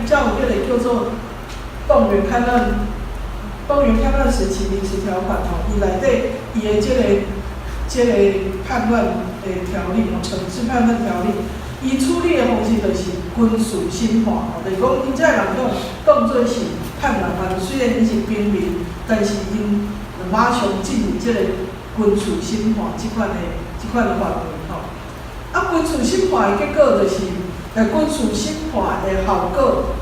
照彼個叫做動員戡亂時期臨時條款吼，伊內底伊的這個叛亂的條例吼，懲治叛亂條例，伊處理的方式就是軍事審判吼，就是講𪜶這个人講當做是叛亂犯，雖然𪜶是平民，但是𪜶馬上進入這個軍事審判這款的範圍吼。啊，軍事審判的結果就是，軍事審判的效果，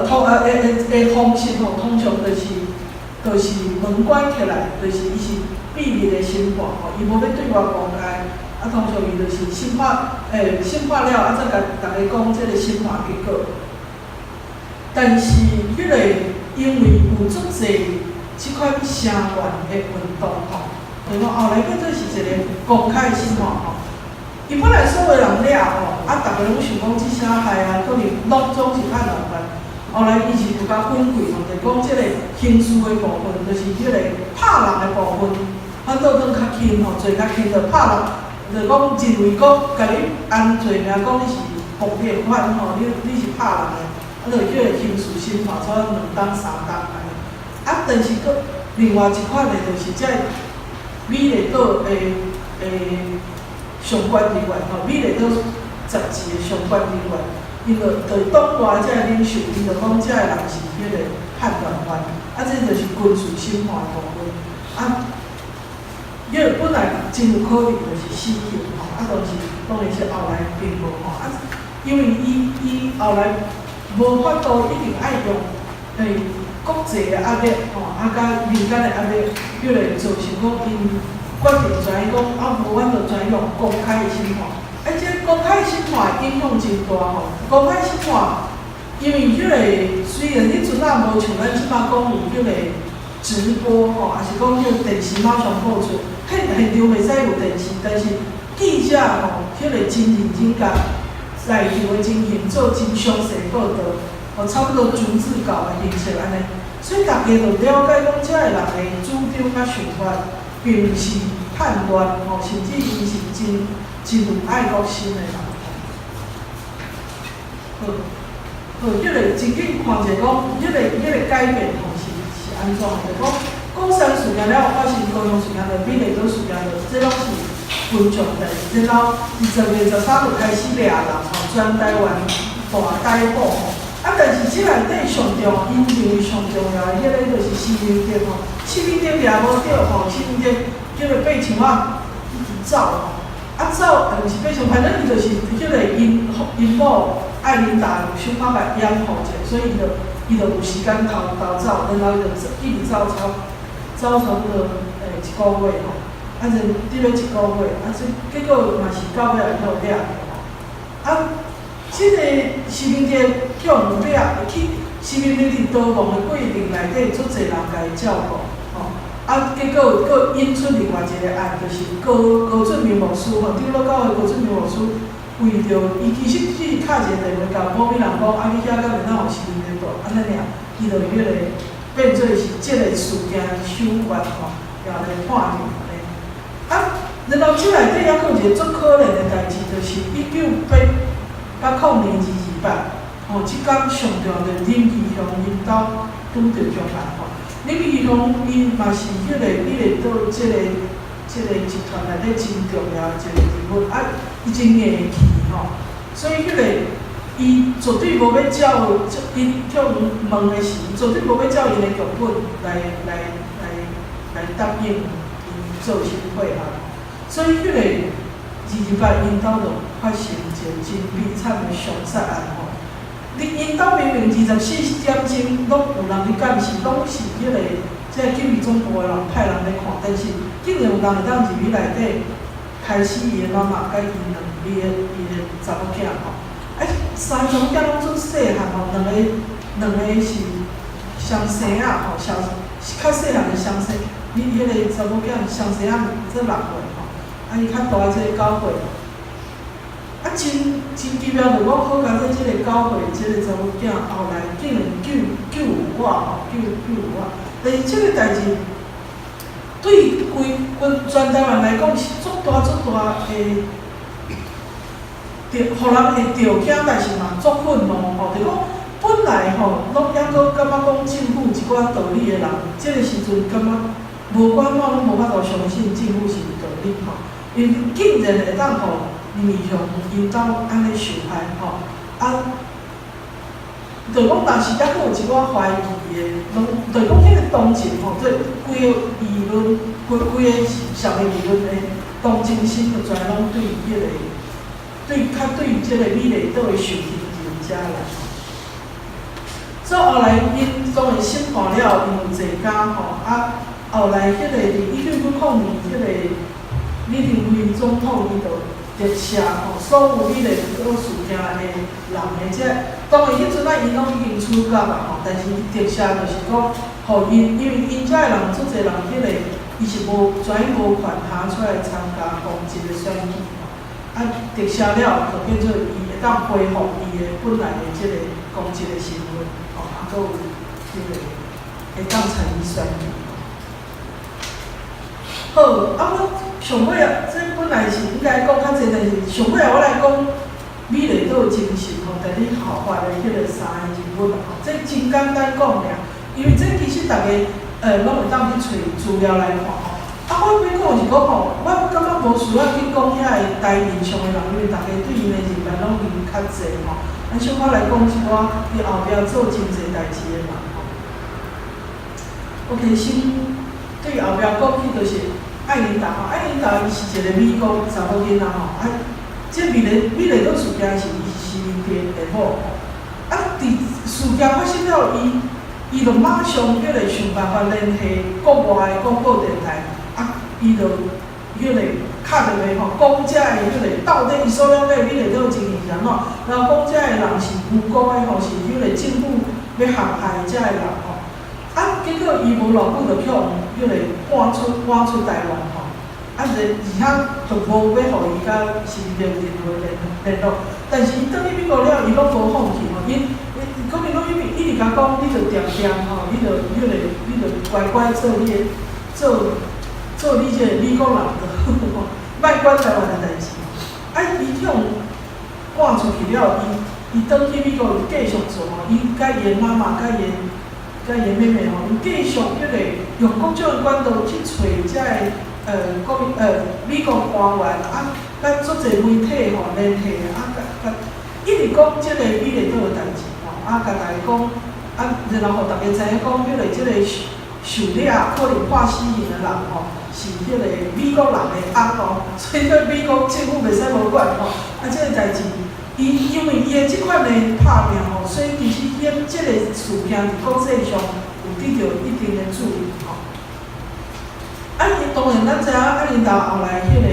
通的方式吼，通常就是門關起來，就是伊是秘密的審判吼，伊無欲對外公開。啊，通常伊就是審判了，啊，再共逐家講這個審判結果。但是，彼個因為有足濟這款聲援的運動吼，就是講後來變做是一個公開的審判吼。伊本來所有人掠吼，啊，逐家攏想講這啥害啊，可能攏總是叛亂犯。後來伊是有共分開吼，就講這個刑事的部分，就是彼個拍人的部分，反倒轉較輕吼，罪較輕，就拍人，就講認為講，共你按罪名講你是暴力犯吼，你是拍人的，啊，就叫刑事審判，差不多2冬3冬按呢。啊，但是閣另外一款的，就是這美麗島的相關人員吼，美麗島雜誌的相關人員。𪜶就黨外這个領袖，𪜶就講這个人是彼個叛亂犯，啊，這就是軍事審判的部分。啊，彼個本來真有可能就是死刑吼，啊，但是當然是後來並無吼，啊，因為伊後來無法度一定愛用國際的壓力吼，啊，佮民間的壓力，叫來造成講𪜶決定知影講，啊，無阮就轉用公開的審判。啊，這公開審判影響真大吼！公開審判，因為彼個雖然彼陣仔無像咱這擺講有彼個直播吼，抑是講彼個電視馬上播出，現場袂使有電視，但是記者吼，彼個真認真共在場的情形做真詳細報導，吼，差不多逐字稿的形式按呢，所以大家就了解講，這个人的主張佮想法，並毋是叛亂吼，甚至伊是真真有愛國心的人。好，好，彼個真緊看者講，彼個改變吼是按怎？就講鼓山事件了後發生高雄事件，就美麗島事件，就這攏是群眾代誌。然後12月13就開始掠人吼，全台灣大逮捕吼。啊，但是這內底上重，𪜶認為上重要的彼個就是施明德吼，施明德掠無著吼，施明德叫做爬牆仔一直走吼。啊走，毋是爬牆，反正伊就是彼個𪜶某愛琳達有小可共掩護者，所以伊就有時間逃走，然後伊就一直走走差不多一個月吼，啊就佇咧一個月，啊這結果嘛是到尾也予掠著吼。啊，這個施明德去予掠去，施明德佇逃亡的過程內底，足濟人共伊照顧吼。啊，結果閣引出另外一個案，就是高俊明牧師吼，長老教會高俊明牧師，為著伊其實只是敲一個電話共某某人講，啊，你遐敢會當予施明德住，按呢爾，伊就彼個變做是這個事件首犯吼，也來判刑按呢。啊，然後這內底猶閣有一個足可憐的代誌，就是1980年228，吼，這工上重要的林義雄𪜶兜拄著兇案吼。林義雄伊嘛是彼個美麗島這個集團內底真重要的一個人物，啊，伊真硬氣吼，所以彼個伊絕對無欲照，伊去予問的時，絕對無欲照𪜶的劇本來答應𪜶做啥配合，所以彼個228𪜶兜就發生一個真悲慘的兇殺案吼。你𪜶兜明明24點鐘攏有人咧監視，攏是彼個這個警備總部的人派人咧看，但是竟然有人會當入去內底，開死伊的媽媽，佮伊的查某囝吼。啊，三個查某囝攏足細漢吼，兩個是雙生仔吼，小較細漢的雙生，伊彼個查某囝雙生仔才6歲吼，啊伊較大這個9歲。啊，真奇妙，就講好佳哉，這個9歲這個查某囝後來竟然救有我吼，救有我。但是這個代誌對規阮全台灣來講是足大足大的，著予人會著驚，但是嘛足憤怒吼。就講本來吼，攏猶閣感覺講政府一寡道理的人，這個時陣感覺無管怎攏無法度相信政府是有道理吼。因為竟然會當予林義雄𪜶兜按呢受害吼，啊，就講若是猶閣有一寡懷疑的，攏就講彼個同情吼，這規個輿論，規個社會輿論的同情心，就全攏對彼個，對較對這個美麗島的受刑人遮來。所以後來𪜶當然審判了，𪜶有坐監吼，啊，後來彼個佇1990年，彼個李登輝總統伊就特赦吼，所有美麗島事件的人的這，當然彼陣仔𪜶攏已經處決啊吼，但是伊特赦就是講，予𪜶，因為𪜶遮的人足濟人，彼個伊是無全無權通出來參加公職的選舉吼，啊，特赦了就變做伊會當恢復伊的本來的這個公職的身份吼。閣有彼个會當參與選舉。好，啊，我上尾啊，這本來是應該講較濟，但是上尾啊，我來講美麗島精神吼，佇咧效法的彼个三个人物吼，這真簡單講爾，因為這其實逐家攏會當去揣資料來看吼。啊，我欲講是講吼，我感覺無需要去講遐个台面上的人，因為逐家對𪜶的認識攏已經較濟吼。咱小可來講一寡佇後壁做真濟代誌的人吼。OK，先對後壁講起就是愛琳達吼，愛琳達伊是一個美國查某囡仔吼，啊，這美麗島事件是伊是伊的某吼。啊，佇事件發生了，伊就馬上彼个想辦法聯繫國外的廣播電臺。啊，伊就彼个敲電話吼，講遮的彼个到底伊所了解美麗島情形是按怎，然後講遮的人是無辜的吼，是彼個政府欲陷害遮的人吼。啊，結果伊無偌久就予人彼个趕出台灣吼。啊，而且就無欲予伊佮施明德有任何聯絡。但是伊轉去美國了，伊攏無放棄吼，伊可能攏一直共講，你著定定吼，你著彼个，你著乖乖做你的做。做你這個美國人就好，莫管台灣的代誌。啊，伊予人趕出去了，伊轉去美國繼續做吼，伊佮伊的媽媽、佮伊的妹妹吼，𪜶繼續彼個用各種的管道去揣遮个國民美國官員啊，佮足濟媒體吼聯繫啊，佮一直講這個美麗島的代誌吼，啊，共大家講，啊，然後予大家知影講，彼個這個受掠可能判死刑的人吼，是彼個美國人的翁哦，所以對美國政府袂使無管吼。啊，這個代誌，伊因為伊的這款的拍拚吼，所以其實伊這個事件佇國際上有得著一定的注意吼。啊，伊當然咱知影，愛琳達後來彼個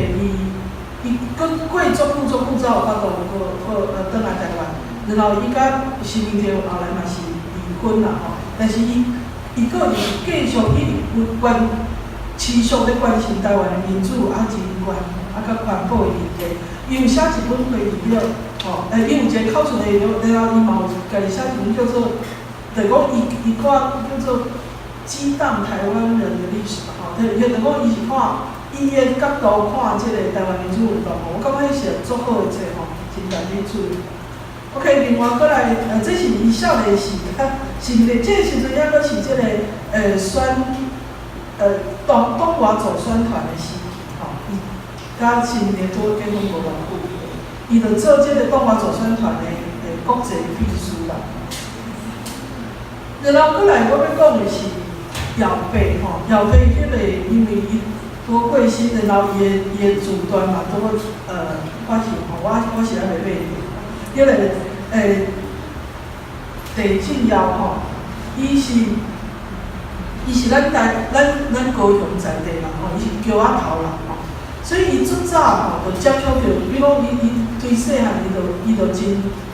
伊閣過足久足久才有法度閣轉來台灣，然後伊佮施明德後來嘛是離婚啦吼，但是伊閣是繼續一直關持續咧關心台灣的民主啊、人權啊，佮環保的議題。伊有寫一本回憶錄，吼，伊有一個口述的回憶錄，然後伊嘛有家己寫一本叫做，就是講伊看叫做《激盪台灣人的歷史》吼，就講伊是看伊的角度看這個台灣民主運動吼，我感覺彼是足好的冊吼，真值得注意。OK，另外閣來，這是伊少年時，是毋是？這個時陣抑閣是這個選，黨外助選團的時期吼，伊佮施明德拄結婚無偌久，伊就做這個黨外助選團的國際秘書啦。然後閣來，我欲講的是姚伯吼，姚伯彼個因為伊拄過身，然後伊的自傳嘛拄好發行吼，我是還未買著。彼個鄭俊堯吼，伊是咱台咱咱高雄在地人吼，伊是橋仔頭人吼，所以伊足早吼就接觸著，比如講伊對細漢伊就真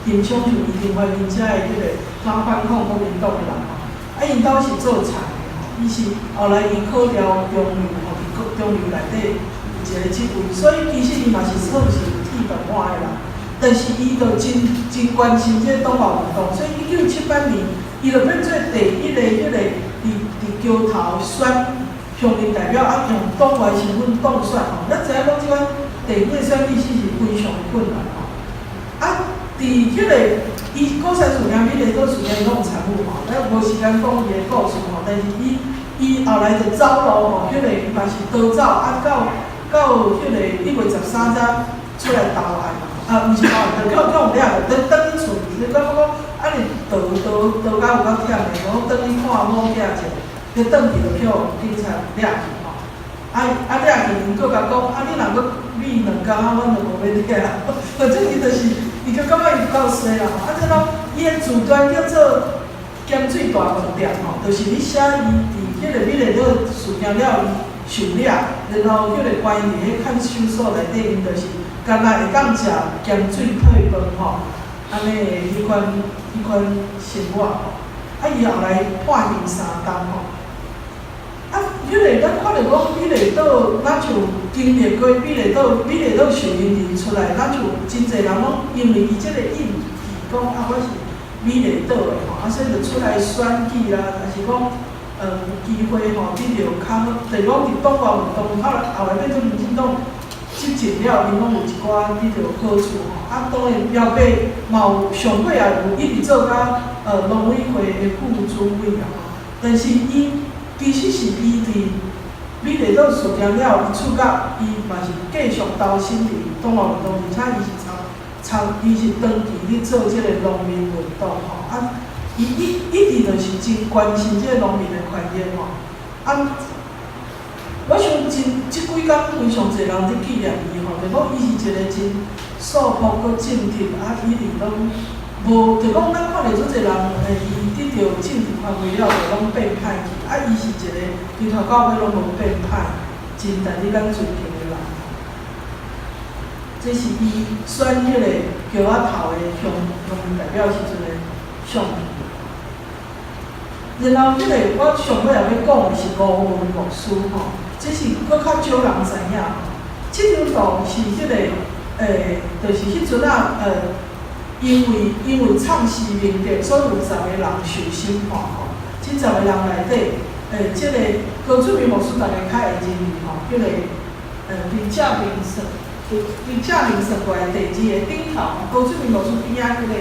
欣賞像余廷懷𪜶遮的彼個反抗國民黨的人吼，啊𪜶兜是做田的吼，伊是後來伊考著中油吼，佇中油內底有一個職位，所以其實伊嘛是算是有鐵飯碗的人。但是伊就真真關心這個黨外運動，所以1978年，伊就變做第一个彼個佇橋頭選鄉民代表，啊用黨外身份當選吼。咱知影講這款地方的選舉是非常困難吼。啊，佇彼個伊鼓山事件、美麗島事件，伊攏有參與吼。咱無時間講伊的故事吼，但是伊後來就走路吼，彼個伊嘛是逃走，啊到彼個1月13才出來投案。啊，毋是投案，就予掠著，轉去厝，你感覺講，啊你逃逃逃甲有夠忝的，講轉去看某囝者，你轉去就予警察掠去吼。啊啊掠去，𪜶閣共講，啊你若閣覕兩工，啊，阮就無欲掠啦。反正伊就是，伊就感覺伊有夠衰啦吼。啊，這攏伊的自傳叫做《鹹水大飯店》吼，就是咧寫伊佇彼個美麗島事件了，伊受掠，然後彼個關佇彼看守所內底，𪜶就是干焦會當食鹹水配飯吼，按呢的彼款生活吼。啊，伊後來判刑3冬吼。啊，彼個咱看著講美麗島，咱像經歷過美麗島，美麗島受刑人出來，咱就真濟人攏因為伊這個印記講啊，我是美麗島的吼，啊，所以就出來選舉啦，抑是講有機會吼，得著較好，就是講佇黨外運動，後來變做民進黨執政了，𪜶攏有一寡得著好處吼。啊，當然後壁嘛有上尾也有一直做甲農委會的副主委啦吼。但是伊其實是伊佇美麗島事件了，伊出國，伊嘛是繼續投身佇黨外運動，而且伊是參參，伊是長期咧做這个農民運動吼。啊，伊一直就是真關心這个農民的權益吼。啊，我想真這幾工非常濟人佇紀念伊吼，就講伊是一個真素樸閣正直，啊，一直攏無，就講咱看著足濟人，伊得著政治權威了，就攏變歹去。啊，伊是一個從頭到尾攏無變歹，真值得咱尊敬的人。這是伊選彼個橋仔頭的鄉民代表時陣的相片。然後，彼個我上尾也欲講的是吳文牧師吼，這是閣較少人知影。這張圖是彼個，就是彼陣仔，因為創施明德，所以有十個人受審判吼。這十個人內底，這個高俊明牧師大家較會認伊吼，彼個，佇正面算，佇正面算過來第二个頂頭，高俊明牧師邊仔彼個，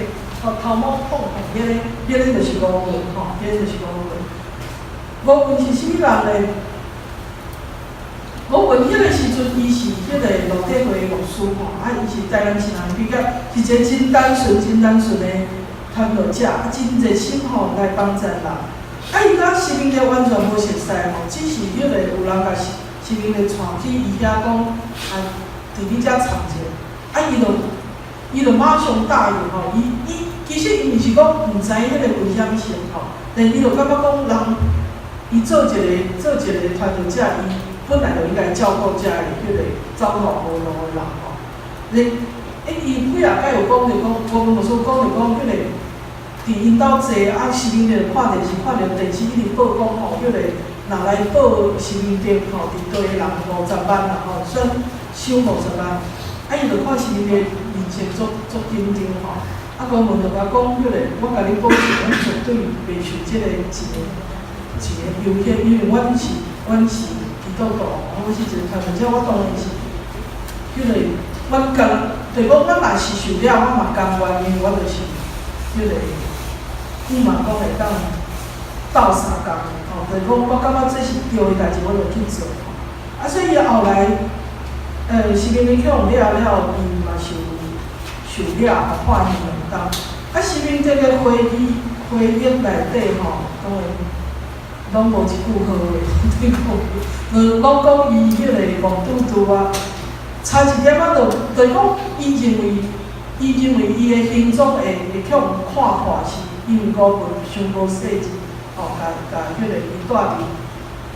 吼頭毛蓬蓬，彼個就是吳文吼，彼個就是吳文。吳文是啥物人呢？吳文彼個時陣，伊是彼個路德會牧師吼，啊，伊是台南神學院畢業，是一個真單純、真單純的傳道者，啊，真熱心吼來幫助人。啊，伊佮施明德完全無熟似吼，只是彼個有人共施明德帶去伊遐講，啊，佇你遮藏者，啊，伊就馬上答應吼，伊其實伊毋是講毋知彼個危險性吼，但伊就感覺講人，伊做一個傳道者，伊本來就應該照顧遮個彼個走投無路的人吼。你，伊幾仔擺有講著講，吳文牧師講著講，彼個佇𪜶兜坐，啊，施明德看電視，看著電視一直報講吼，彼個若來報身份證吼，佇地的人50萬啦吼，選賞50萬。啊，伊就看施明德面色足緊張吼。啊，吳文就共講，彼個我共你保證，阮絕對袂受這个錢的誘惑，因為阮是基督徒，我是一個傳道者，我當然是，彼個，阮甘，就是講，阮若是受了，我嘛甘願，因為我就是，彼個，阮嘛講會當鬥相共的吼，就是講我感覺這是對的代誌，我就去做吼。啊，所以後來，施明德去予掠了，伊嘛受掠，判刑2冬。啊，施明德的回憶內底吼，當然攏無一句好話，對講，就攏講伊彼個戇拄拄啊，差一點仔就，就是講，伊認為伊的行蹤會去予看破，是因為吳文傷無細緻，吼，共彼個伊蹛佇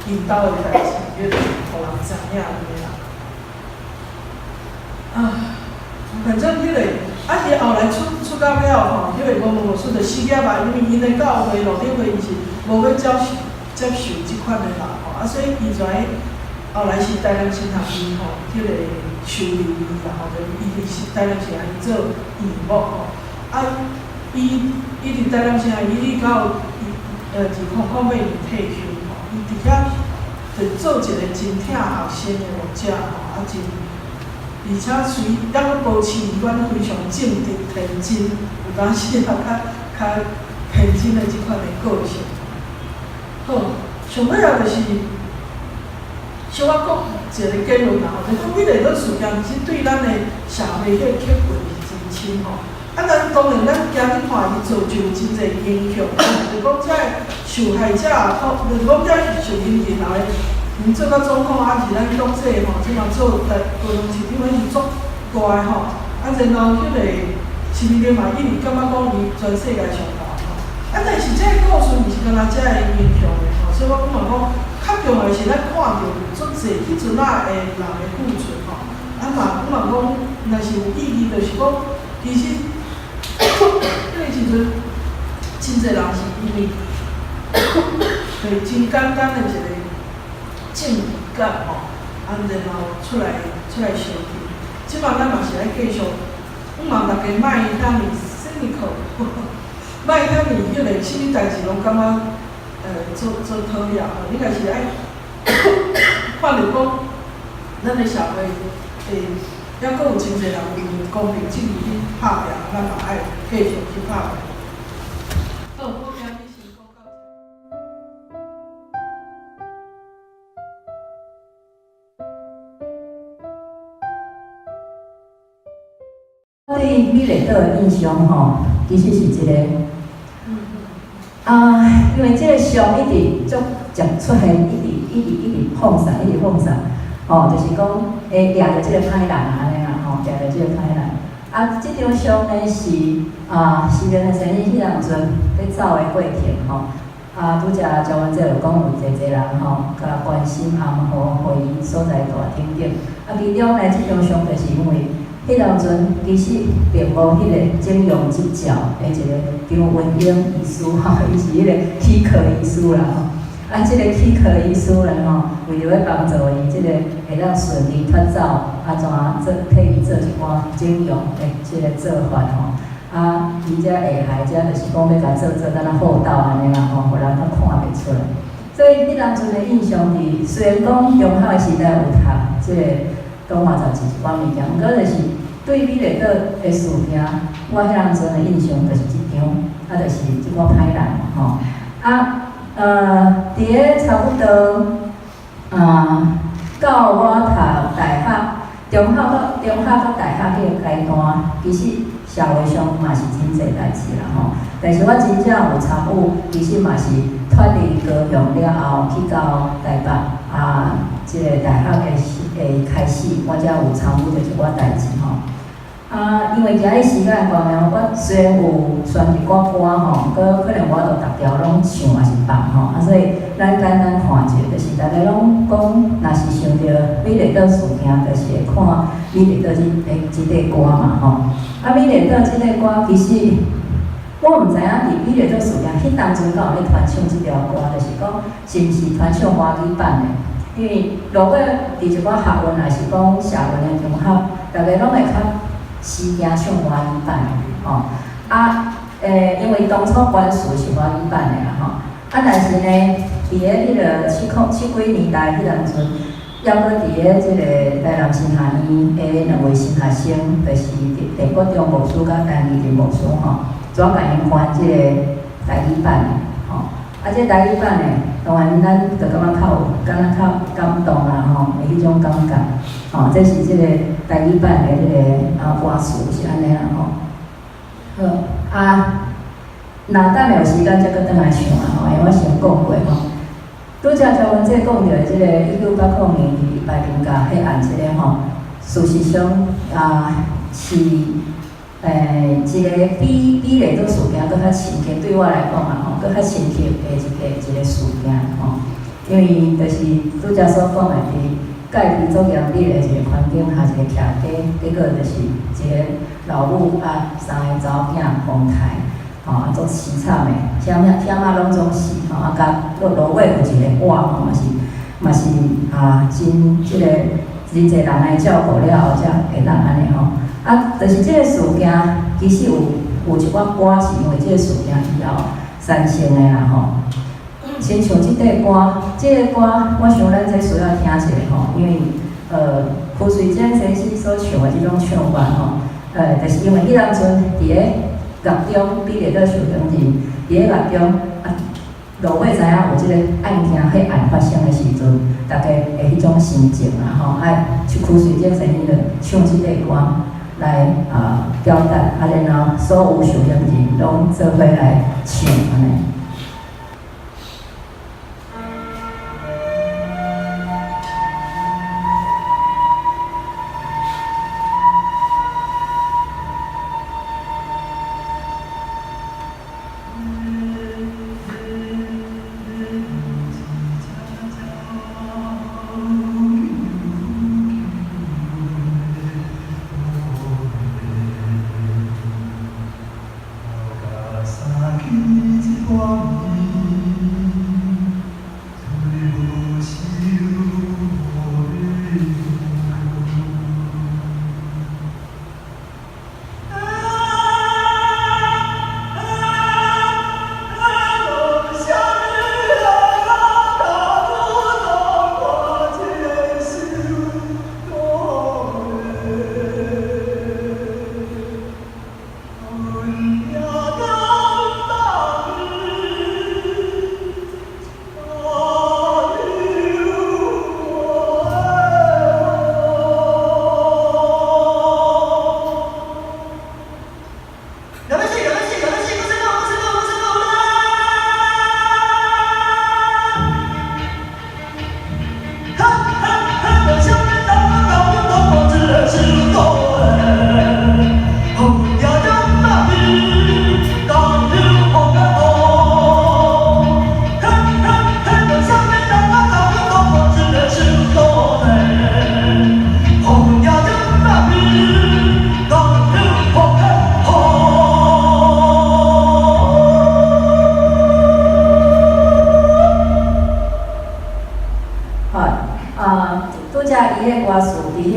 𪜶兜的代誌，彼個予人知影按呢啦。啊，反正彼個，啊，伊後來出獄了吼，彼個吳文牧師就失業啊，因為𪜶的教會路德會伊是無欲接受這款的人吼，啊，所以伊就愛後來是台南神學院吼，彼個收留伊啦吼，就伊佇台南神學院做院牧吼，啊，伊佇台南神學院伊到2008年退休吼，伊佇遐就做一個真疼學生的牧者吼，啊真，而且隨抑閣保持伊款非常正直天真，有當時也較天真的這款的個性。好，上尾仔就是小可講一個結論啦吼，就講美麗島事件其實對咱的社會彼個刻畫是真深吼。啊，咱當然咱今日看伊造就真濟英雄，就講這个受害者，就是講這受刑人後來，做到總統，啊是咱國際吼，這馬做台高雄市長，彼是足大的吼。啊，然後彼個施明德嘛一直感覺講伊全世界上大吼。啊，但是這个故事毋是干焦這个英雄的吼，所以我感覺講，較重要的是咱看著足濟彼陣仔的人的付出吼。啊嘛，我嘛講，若是有意義，就是講，其實彼个時陣，真濟人是因為，對真簡單的一個正義感吼，啊，然後出來相挺。這馬咱嘛是愛繼續，希望大家莫遐爾 cynical。莫遐爾彼个啥物代誌攏感覺做做討厭吼，你若是愛看著講，咱的社會抑閣有真濟人為著公平正義去拍拼，咱嘛愛繼續去拍拼。好，我今日先講到這。我對美麗島的印象吼，其實是一個啊，因為這个相一直足常出現，一直一直一直放送，一直放送，吼，就是講會掠著這个歹人按呢啦，吼，掠著這个歹人。啊，這張相呢是啊，時間的先生彼當陣咧走的過程吼，啊，拄才趙文哲有講有濟濟人吼，共關心暗號會議所在大等等。啊，其中呢，這張相就是因為彼當陣其實並無彼個整容執照的一個張文英醫師吼，伊是彼個齒科醫師啦吼。啊，這個齒科醫師咧吼，為著欲幫助伊這個會當順利脫走，啊，怎做替伊做一寡整容的這個做法吼。啊，伊才下害者就是講欲共做做敢若報道按呢啦吼，予人較看袂出來。所以彼當陣的印象佇，雖然講中學的時代有讀這個東華雜誌一寡物件，毋過就是對美麗島的事件，我彼當陣的印象就是這張，啊，就是這寡歹人吼。啊，佇咧差不多啊，到我讀大學、中學到中學到大學彼个階段，其實社會上嘛是真濟代誌啦吼。但是我真正有參與，其實嘛是脫離高雄了後，去到台北啊，這个大學的時的開始，我才有參與著一寡代誌吼。啊，因為今日時間的關係，我雖然有選一寡歌吼，毋過可能無法度逐條攏唱抑是放吼，啊，所以咱簡單看者，就是逐家攏講，若是想著美麗島事件，就是會看美麗島這塊歌嘛吼。啊，美麗島這塊歌其實我毋知影佇美麗島事件彼當陣敢有咧傳唱這條歌，就是講是毋是傳唱華語版的？因為如果佇一寡學運，抑是講社運的場合，逐家攏會較時行唱華語版的吼。啊，因為當初關詞是華語版的啦吼。啊，但是呢，佇咧彼个七空七幾年代彼當陣，抑閣佇咧這个台南神學院的兩位神學生，就是鄭國忠牧師佮陳義仁牧師吼，怎共𪜶翻這个台語版的吼。啊，這台語版的，當然咱就感覺較有，敢若較感動啦吼，的彼種感覺，吼，這是這個台語版的這个啊歌詞是按呢啦吼。好，啊，若等下有時間才閣轉來唱啊吼，因為我先講過吼。拄才趙文哲講著的這个1980年佇白雲甲彼案這个吼，事實上啊是一個比美麗島事件閣較深刻，對我來講啊吼，閣較深刻的一個事件吼。因為就是拄才所講的，佇戒備足嚴密的一個環境下，一個徛家，結果就是一個老母啊，三个查某囝予刣，吼啊足悽慘的，啥物啥物攏總死吼，啊佮落落尾有一個碗吼，嘛是啊真這個真濟人來照顧了後，才會當按呢吼。啊，就是這個事件，其實有一寡歌是因為這個事件以後產生的啦吼。親像這塊歌，這个歌我想咱這需要聽一下吼，因為柯瑞珍先生所唱的這種唱法吼，就是因為彼當陣佇咧獄中，美麗島受刑人佇咧獄中啊，落尾知影有這個案件，彼案發生的時陣，逐家的彼種心情啦吼，啊，像柯瑞珍先生就唱這塊歌來啊表達，啊然後所有受刑人攏做伙來唱按呢。三更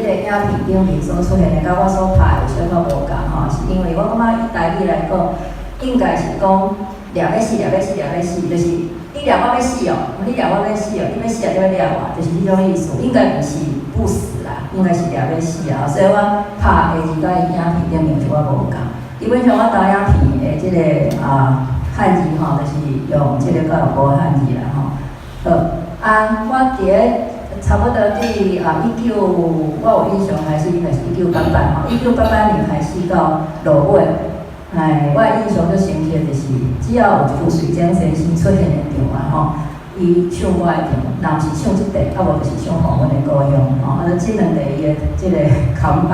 這個影片頂面所出現的，佮我所拍的有小可無仝吼，是因為我感覺以台語來講，應該是講掠欲死，掠欲死，掠欲死，就是你掠我欲死哦，你掠我欲死哦，你欲死啊，就欲掠我，就是彼種意思，應該毋是不死啦，應該是掠欲死啊，所以我拍的字佮伊影片頂面有一寡無仝。基本上我投影片的這個啊漢字吼，就是用這個教育部的漢字啦吼。好，啊，我佇咧差不多佇啊一九，我有印象開始應該是1988吼，1988年開始到落尾，哎，我的印象最深刻就是，只要有胡水晶先生出現的場啊吼，伊唱我的場，若毋是唱這塊，啊無就是唱予阮的故鄉吼，啊，這兩塊伊的這個扛棒，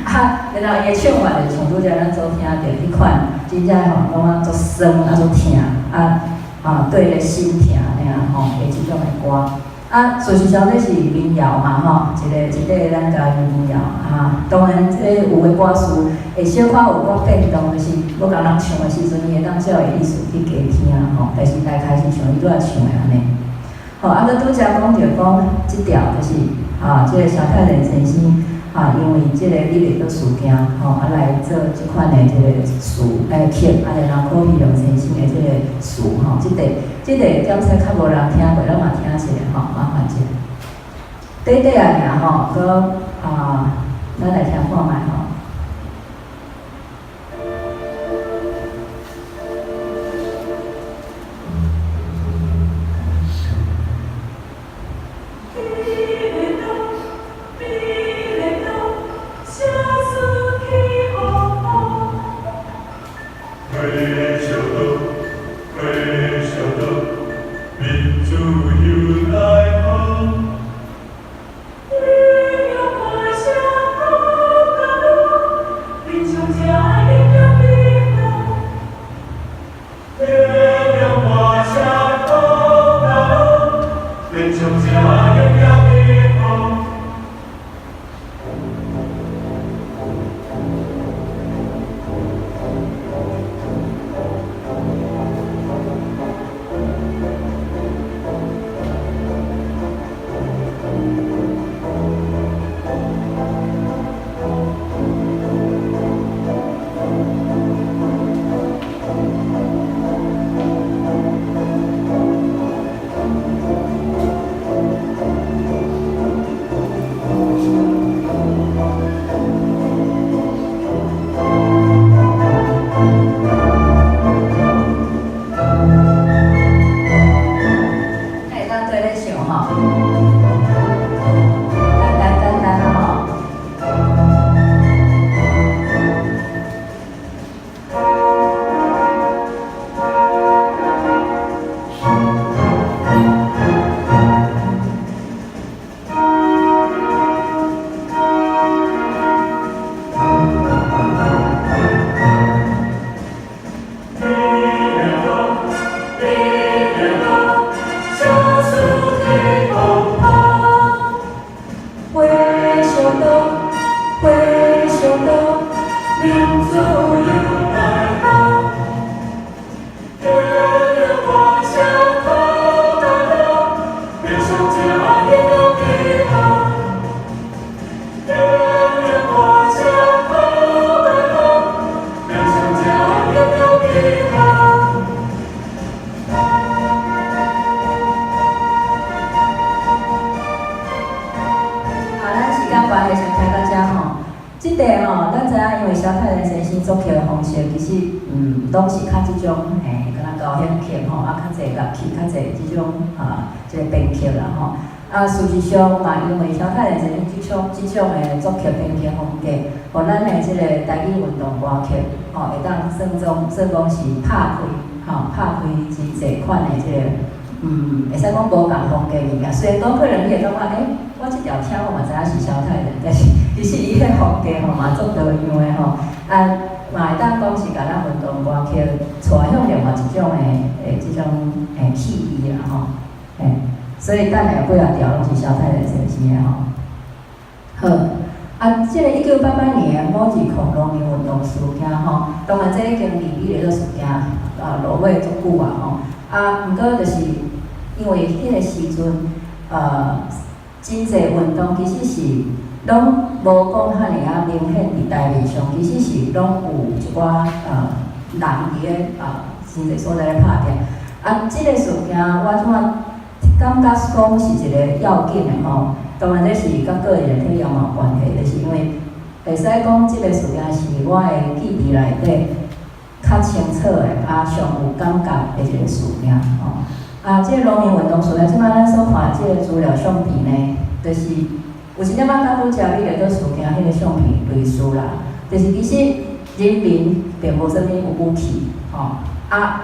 啊，然後伊的唱法就像拄才咱所聽著彼款，真正吼感覺足酸啊足疼，啊啊對个心疼按呢吼，的這種的歌。啊，事實上這是民謠嘛吼，一個一塊咱家己民謠啊。當然，這有的歌詞會小可有寡變動，就是欲共人唱的時陣，伊會當照伊意思去加聽吼。但是來開始唱，伊拄仔唱的按呢。好，啊，閣拄才講著講這條就是啊，這個蕭太仁先生啊，因為這個李麗閣事件吼，啊來做這款的這個詞曲，啊然後柯比龍先生的這個詞吼，這塊這塊檢測較無人聽過，咱嘛聽一下吼，麻煩者。短短仔爾吼，閣啊，咱來聽看覓吼。啊，事實上嘛，因為蕭太仁先生這種的作曲編曲風格，予咱的這個台語運動歌曲，吼，會當算總算講是拍開，吼，拍開真濟款的這個，會使講無仝風格物件。雖然講可能你會感覺，欸，我這條聽我嘛知影是蕭太仁，但是其實伊彼風格吼嘛足多樣的吼，啊，嘛會當講是共咱運動歌曲帶向另外一種的這種氣味啦吼，嘿。所以等下幾仔條攏是蕭太仁先生的吼。好，啊，這個1988年的某二控農民運動事件吼，當然這已經離美麗閣事件啊落尾足久啊吼。啊，毋過就是因為彼個時陣，真濟運動其實是攏無講遐爾仔明顯佇台面上，其實是攏有一寡人佇咧真濟所在咧拍拼。啊，這个事件我這擺感覺講是一个要緊的吼，當然這是佮個人的體驗嘛有關係，就是因為會使講這个事件是我的記憶內底較清楚的，啊，上有感覺的一个事件吼。啊，這个農民運動事件，這擺咱所看這个資料相片呢，就是有一點仔佮拄才美麗島事件彼个相片類似啦，就是其實人民並無啥物有武器，吼，啊，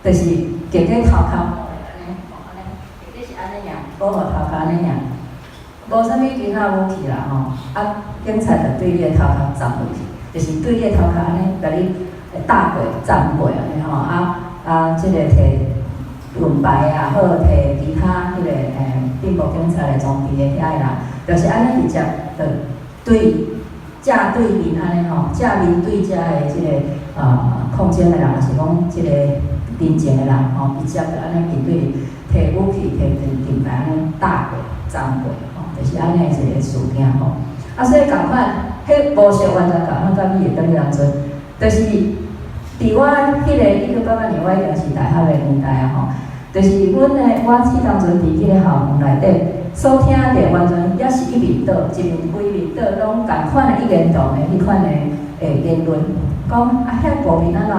就是轎佇頭殼，按呢，吼，按呢，轎佇是按呢爾，保護頭殼按呢爾，無啥物其他武器啦，吼，啊，警察就對你的頭殼砸落去，就是對你的頭殼按呢，共你打過、砸過按呢吼，啊啊，這个提盾牌也好，提其他彼个進步警察的裝備的遐个人，就是按呢直接就對正對面按呢吼，正面對遮的這个抗爭的人，抑是講這個認證的人吼，直接就按呢面對提武器、提盾盾牌按呢打過、砸過吼，就是按呢一個事件吼。啊，所以仝款，彼模式完全仝款，佮美麗島彼當陣，就是佇我彼个1988年，我已經是大學的年代啊吼，就是阮的我彼當陣佇彼个校園內底所聽著，完全也是一面倒，一面規面倒，攏仝款的一言堂的彼款的言論，講啊遐部分按怎，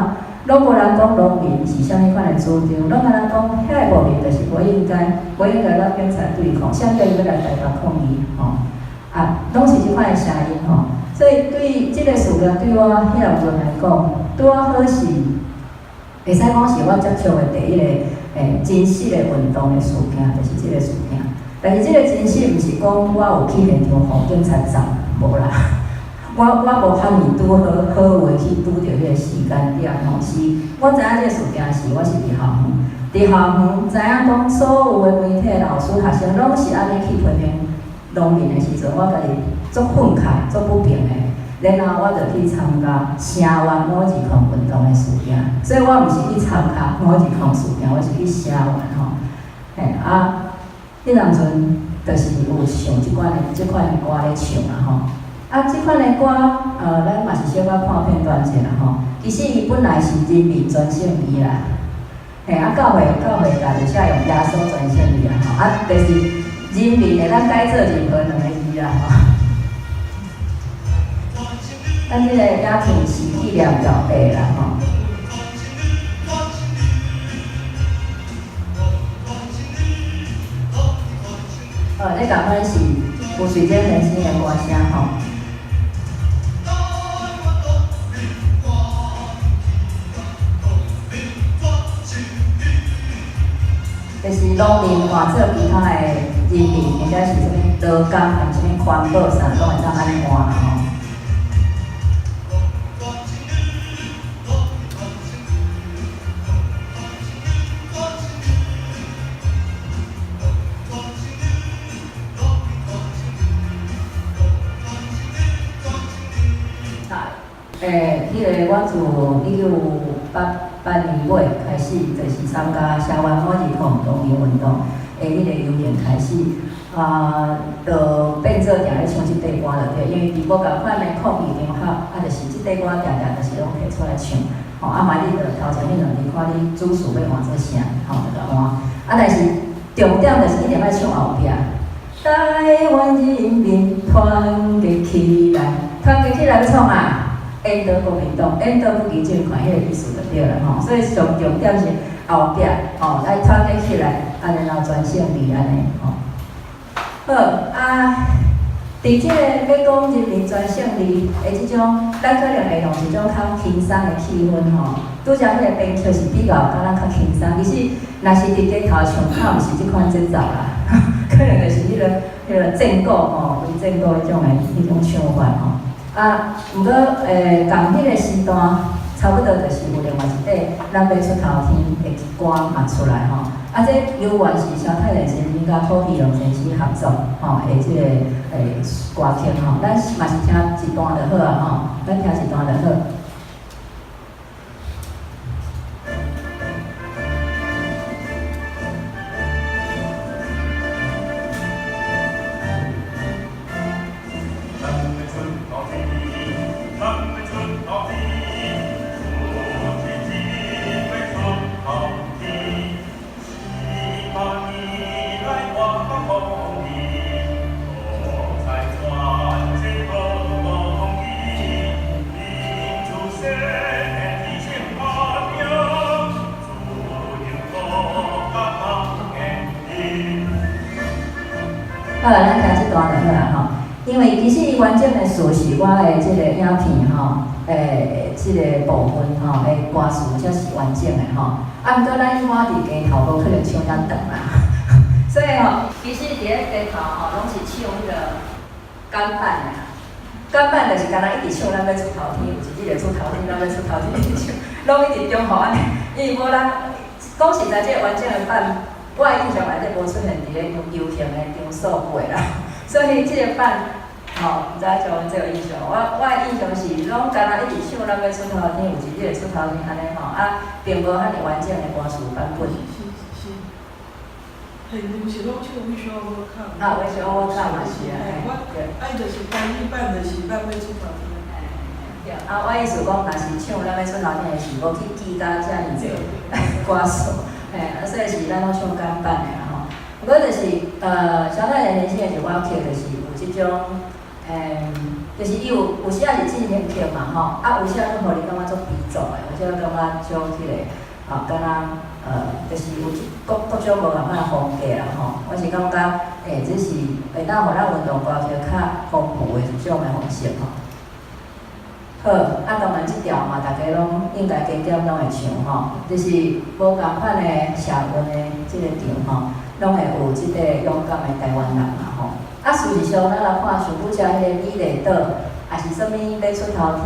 攏無人講農民是啥物款的主張，攏敢若講遐部分就是無應該，無應該佮警察對抗，啥叫伊欲來台北抗議吼？啊，攏是這款的聲音吼。所以對這个事件對我彼當陣來講，拄仔好是會使講是我接觸的第一个真實的運動的事件，就是這个事件。但是這个真實毋是講我有去現場予警察砸，無啦。我無遐爾拄好好運去拄著彼个時間點吼，是我知影這个事件時，我是佇校園，佇校園知影講所有的媒體、老師、學生攏是按呢去批評農民的時陣，我家己足憤慨、足不平的。然後我就去參加聲援五二控運動的事件，所以我毋是去參加五二控事件，我是去聲援吼。嘿啊，彼當陣就是有唱這款的歌咧唱啦吼。啊，這款的歌，咱嘛是小可看片段者啦吼。其實伊本來是人民全勝利啦，嘿啊，教會家就寫用耶穌全勝利啦吼。啊，就是人民會當改做任何兩个字啦吼。咱這个影片是紀念老爸啦吼。哦，這仝款是吳水晶先生的歌聲吼。就是農民換做其他的人民，或者是啥物勞工，含啥物環保啥，攏會當按呢換吼。彼个我自1988年尾開始，就是參加聲援五二控農民運動的彼個遊行開始，啊，就變做定咧唱這塊歌就對，因為佇無仝款的抗議場合，啊，就是這塊歌定定就是攏提出來唱，吼，啊，嘛你就頭前彼兩字看你主事欲換做啥，吼，就共換。啊，但是重點就是一定愛唱後壁。台灣人民團結起來，團結起來欲創啥？引導國民黨，引導不義政權，彼個意思就對了吼。所以上重點是後壁吼，來團結起來，啊，然後全勝利按呢吼。好啊，佇這個欲講人民全勝利的這種，咱可能會用一種較輕鬆的氣氛吼。拄才彼個編曲是比較敢若較輕鬆，其實若是佇街頭唱，較毋是這款節奏啦，可能就是彼個戰鼓吼，為戰鼓彼種唱法吼。啊，毋過仝彼個時段，差不多就是有另外一塊咱欲出頭天的歌嘛出來吼。啊，這猶原是蕭泰然先生佮柯皮龍先生合作吼的這個歌曲吼，咱嘛是聽一段就好啊吼，咱聽一段就好。頭天，咱欲出頭天，出一日欲出頭天，400年來我講義，多彩傳承好公義，民主先提升發揚，自由國家當堅定。好，咱聽這段就好啦吼。因為其實伊完整的詞是我的這個影片吼，這個部分吼，的歌詞才是完整的吼。啊，毋過咱我佇街頭無可能唱遮長啦，所以吼，其實佇咧街頭吼，攏是唱彼個簡版的啦。簡版就是敢若一直唱咱欲出頭天，有一日會出頭天，咱欲出頭天，一直唱，攏一直重複按呢。因為無人講實在，這個完整的版，我的印象內底無出現佇咧遊行的場所過啦。所以這個版，吼，毋知像阮這有印象。我的印象是，攏敢若一直唱咱欲出頭天，有一日會出頭天按呢吼，啊，並無遐爾完整的歌詞版本。是是，現場是攏唱 We Shall Overcome。啊，We Shall Overcome 嘛是啊，嘿，我啊，伊就是台語版，就是咱欲出頭天。對，啊，我意思講，若是唱咱欲出頭天的是無去記甲遮爾濟歌詞，嘿，啊，所以是咱攏唱簡版的啦吼。毋過就是，小太陽年輕的一寡曲，就是有這種，就是伊有時仔是進行曲嘛吼，啊，有時仔閣予你感覺足悲壯的，有時仔感覺足彼個，吼，敢若，就是有各種無仝款的風格啦吼。我是感覺，這是會當予咱運動歌曲較豐富的一種的方式吼。好，啊，當然這條嘛，大家攏應該加減攏會唱吼，就是無仝款的社運的這個場吼，攏會有這個勇敢的台灣人嘛吼。啊，事實上，咱來看，像拄才彼個美麗島，抑是啥物欲出頭天，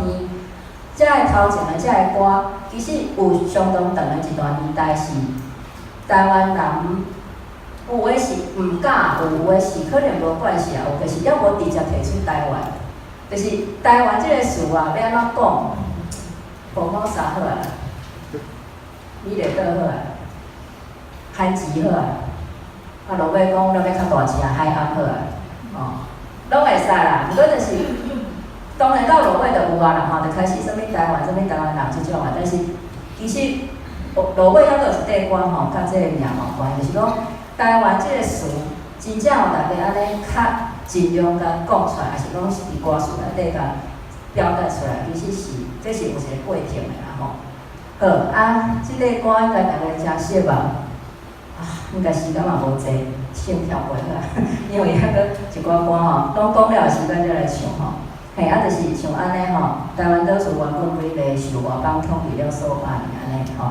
遮个頭前的遮个歌，其實有相當長的一段年代是台灣人有的是毋敢，有的是可能無慣勢，有的是猶無直接提出台灣。就是台灣這個詞啊，欲按怎講？福爾摩沙好啊，美麗島好啊，番薯好啊，啊，落尾講咱欲較大聲海岸好啊，哦，攏會使啦。毋過就是，當然到落尾就有啊啦吼，就開始啥物台灣、啥物台灣人這種啊。但是其實落尾猶閣有一塊歌吼，佮這個名無關，就是講台灣這個詞，真正有大家按呢較盡量共講出來，抑是講是佇歌詞內底共表達出來，其實是這是有一個過程的啦吼。好，啊，這個歌應該大家誠熟吧？啊，應該時間嘛無濟，先跳過好啊，因為猶閣一寡歌吼，攏講了的時間才來唱吼。嘿，啊，就是像按呢吼，台灣島自原本幾個受外邦統治了數百年按呢吼，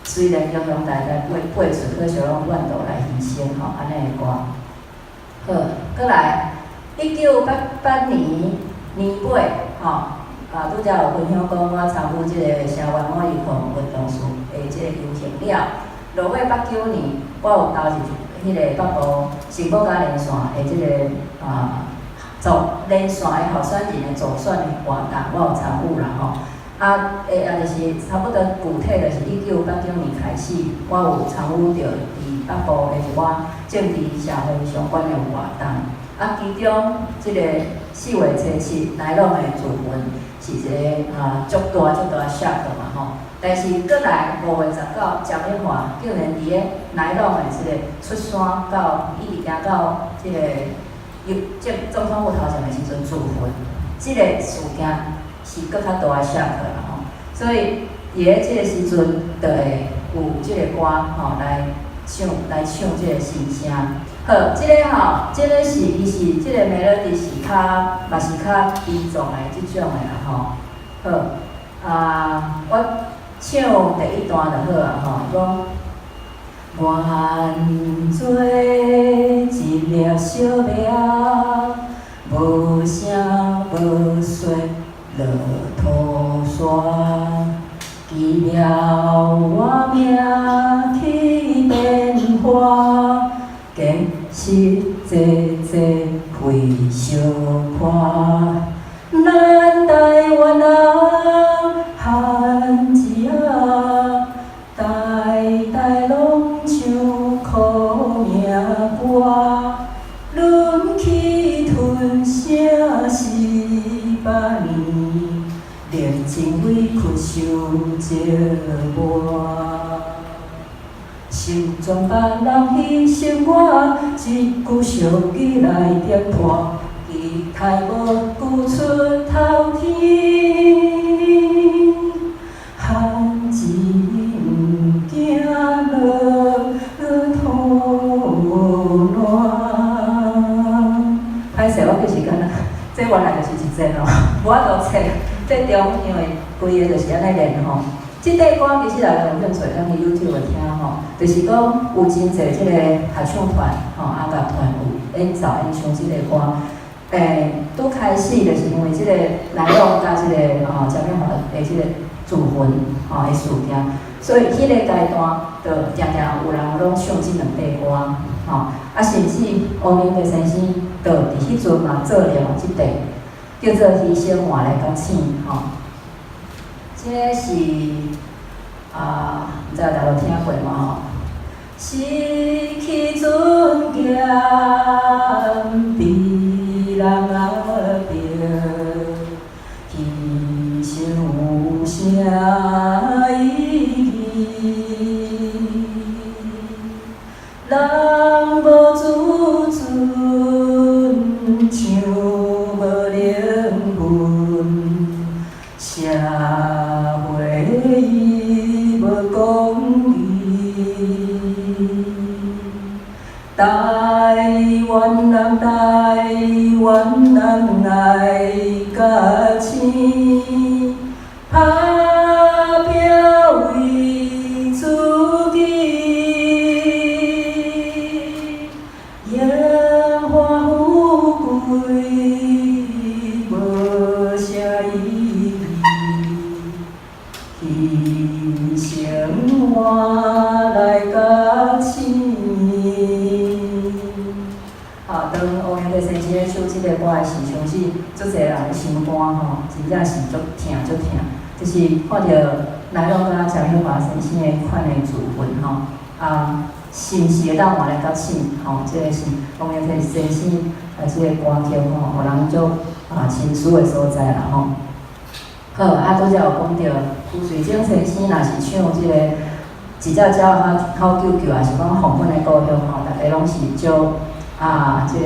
雖然英雄代代輩出，可惜攏怨道來犧牲吼，按呢的歌。好，閣來，1988年年尾吼，啊，拄才有分享講我參與這個聲援520運動事的這個遊行了。落尾89年，我有投入彼個北部新國家連線的這個啊助連線的候選人的助選的活動，我有參與啦吼。啊，啊，就是差不多具體就是1989年開始，我有參與著佇北部的一寡政治社會相關的活動。啊，其中這個4月初7乃朗的自焚是一個啊足大足大 shock 嘛吼。但是閣來5月19，江宜樺竟然佇咧乃朗的這個出山到一直行到這個有這總統府頭前的時陣自焚，這個事件是閣較大的 shock 啦吼。所以佇咧這個時陣，就會有這個歌吼來唱這個心聲。好，這個吼，這個是伊是這個 melody 是較嘛是較悲壯的這種的啦吼。好，啊，我唱第一段就好啊吼，講願做一粒小苗，無聲無說落塗沙，奇妙我命去變化，見識濟濟非相看。咱台灣人漢子啊，代代攏唱苦命歌，忍氣吞聲是真委屈受折磨。成全別人犧牲我，一句俗語來點破，期待無求出頭天，番子毋驚落土爛。歹勢，我叫時間啦，這原來就是一節哦，無法度切，這中因為規个就是按呢練吼。這塊歌其實大家有興趣，通去 YouTube 聽吼，就是講有真濟這个合唱團吼、阿夾團有演奏演唱這个歌。拄開始就是因為這个內容佮這个吼詹美華的這个自焚吼的事件，所以彼个階段就定定有人攏唱這兩塊歌吼，啊，甚至王明德先生就佇彼陣嘛做了這塊叫做犧牲換來覺醒吼。這个是啊，毋知大家有聽過無吼？失去尊嚴，被人壓迫，犧牲有啥意義？人無自尊，像無靈魂，社會伊無公義。台灣人，台灣人愛覺醒，拍拚為自己，榮華富貴無啥意義，犧牲換來覺醒。啊，當王明德先生咧唱這个歌的時，相信足濟人的心肝吼，真正是足疼足疼，就是看著來龍佮詹美華先生的款的自焚吼，啊，是毋是會當換來覺醒吼？這个是王明德先生啊，這个歌曲吼，予人足啊深思的所在啦吼。好，啊，拄才有講著邱瑞晶先生若是唱這个一隻鳥仔哭啾啾，抑是講奉阮的故鄉吼，大家攏是足啊，這个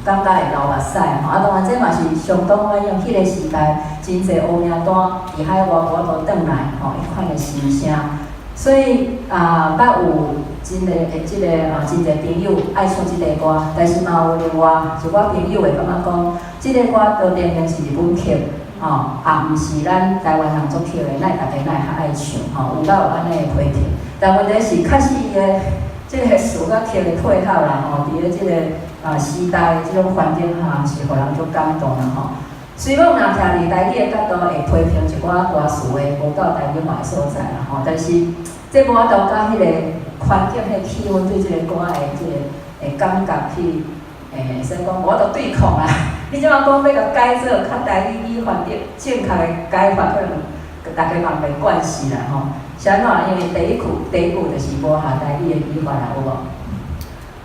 感覺會流目屎吼。啊，當然這嘛是相當反映彼个時代真濟烏名單佇海外無法度轉來吼，彼款的心聲。所以啊，捌有真個的這个啊，真濟朋友愛唱這个歌，但是嘛有另外一寡朋友會感覺講，這个歌當然然是日本曲，吼，也毋是咱台灣人作曲的，哪會大家哪會較愛唱吼？有夠有按呢的批評，但問題是確實伊的這个詞佮曲的配合啦吼，佇咧這个啊時代這種環境下，是予人足感動啦吼。雖講若徛佇台語的角度會批評一寡歌詞的無夠台語化的所在啦吼，但是這無法度佮彼个環境、彼个氣氛對這个歌的這个的感覺去，使講無法度對抗啦。你這馬講欲共改做較台語語法的正確的改法，可能大家嘛袂慣勢啦吼。是按怎？因為第一句就是無合台語的語法啦，有無？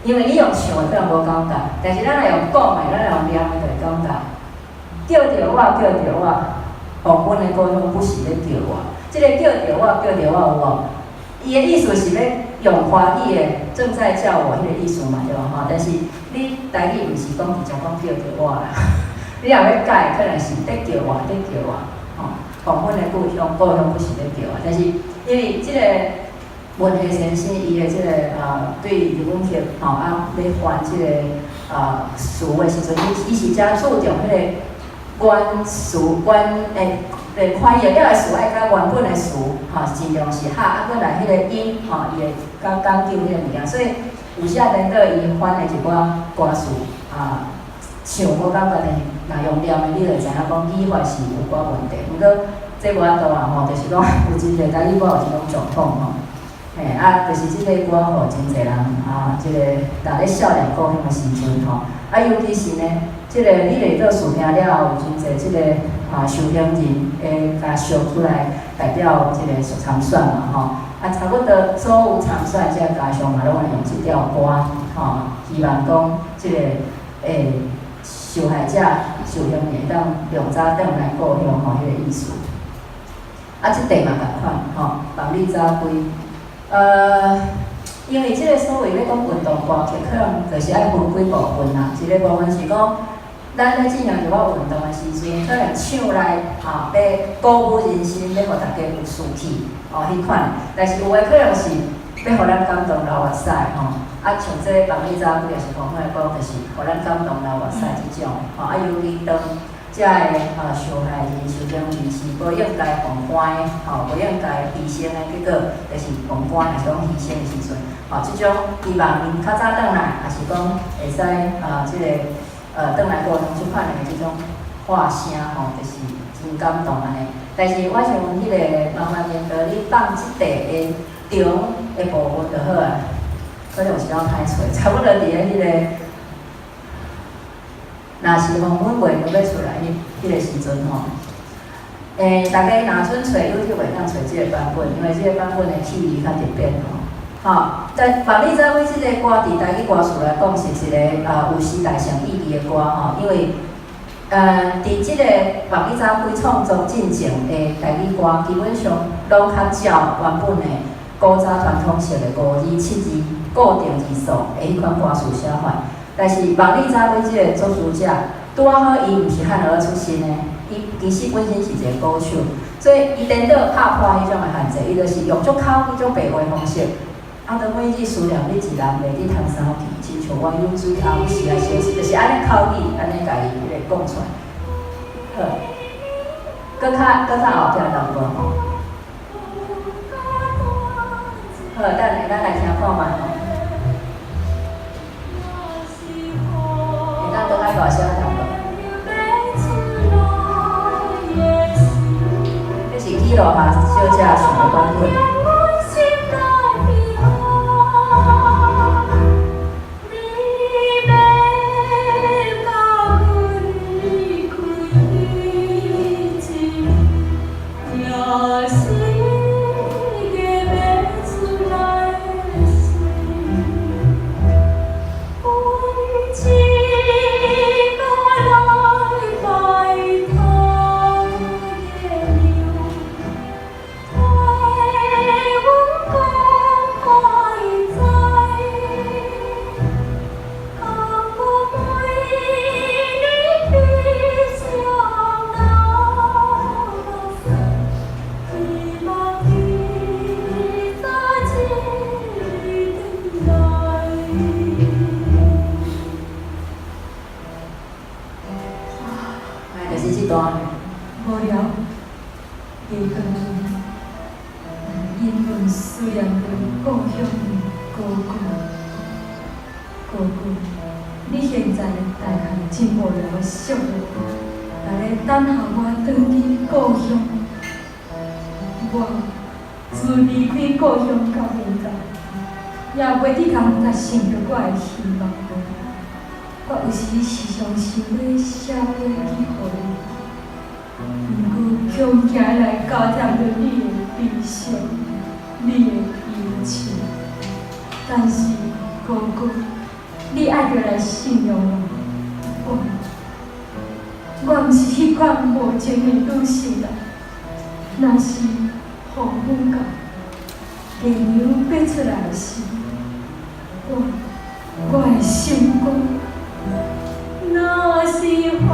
因為你用唱的可能無感覺，但是咱若用講的，咱若用念的就會感覺。叫著我，叫著我，哦，阮的故鄉不是咧叫我，這个叫著我，叫著我有無？伊的意思是欲用華語的正在叫我彼個意思嘛，對無吼？但是你台語毋是講直接講叫著我啦，你若欲改，可能是咧叫我，咧叫我，吼。奉阮的故鄉，故鄉不是咧叫我，但是因為這个文學先生伊的這个對日本曲吼啊，咧翻這个詞的時陣，伊是誠注重彼個原詞原翻譯了的詞愛佮原本的詞吼盡量是合，啊，閣來彼个音吼，伊會較講究彼个物件，所以有時啊，顛倒伊翻的一寡歌詞啊，唱無感覺，但是若用念的，你就會知影講語法是有寡問題。毋過這無法度啊吼，就是講有真濟台語歌有這種狀況吼。嘿，啊，就是這个歌吼，真濟人啊，這个若咧少年故鄉的時陣吼，啊，尤其是呢，這个你來做事件了後，有真濟這个啊受刑人會共相出來代表這个參選嘛吼，啊，差不多所有參選這家屬嘛，攏會用這條歌吼，希望講這个會受害者受刑人會當量早轉來故鄉吼，彼個意思。啊，這塊嘛仝款吼，望你早歸。因為這個所謂欲講運動歌曲，可能就是愛分幾部分啦。一個部分是講，咱咧進行一寡運動的時陣，可能唱來啊，欲鼓舞人心，欲予大家有士氣，哦，彼款。但是有的可能是欲予咱感動流目屎吼。啊，像這個望你早歸也是講來講，就是予咱感動流目屎這種。吼，啊，尤其當遮个啊受害人、受刑人是無應該予關的，吼，無應該犧牲的結果，就是予關，抑是講犧牲的時陣，吼，這種希望𪜶較早轉來，抑是講會使啊，這個轉來故鄉這款的這種歌聲吼，就是真感動按呢。但是我想彼個麻煩領導你放這塊的長的部分就好啊，可能有一寡歹揣，差不多佇咧彼個。若是黃昏月娘欲出來彼個時陣吼，大家若準揣 YouTube 會當揣這個版本，因為這個版本的氣味較特別吼。吼，但望你早歸這个歌佇台語歌詞來講是一個啊有時代性意義的歌吼，因為佇這個望你早歸創作進前的台語歌，基本上攏較照原本的古早傳統式的五字七字固定字數的彼款歌詞寫法。但是望你早歸這个作詞者，拄仔好伊毋是漢樂出身的，伊其實本身是一个鼓手，所以伊顛倒拍破彼種的限制，伊就是用足口語、足白話方式。啊，當每日思念你一人袂得通相見，親像鸳鸯水後時來相思，就是按呢口語，按呢共伊彼个講出來。好，閣較後壁淡薄吼。好，等下咱來聽看覓吼。會當閣較大聲淡薄。這是記錄下小姐唱的版本。就是這段。無聊，袂回去，因阮思念著故鄉的哥哥。哥哥，你現在大概真無聊寂寞，來咧等候我轉去故鄉。我自離開故鄉到現在，也袂得通達成著我的希望。我有時時常想欲寫批去予你，毋過恐驚來加添著你的悲傷，你的憂愁。但是哥哥，你愛著來信仰我，我毋是彼款無情的女性啦。若是黃昏到，月娘欲出來時，我的心肝。若是好，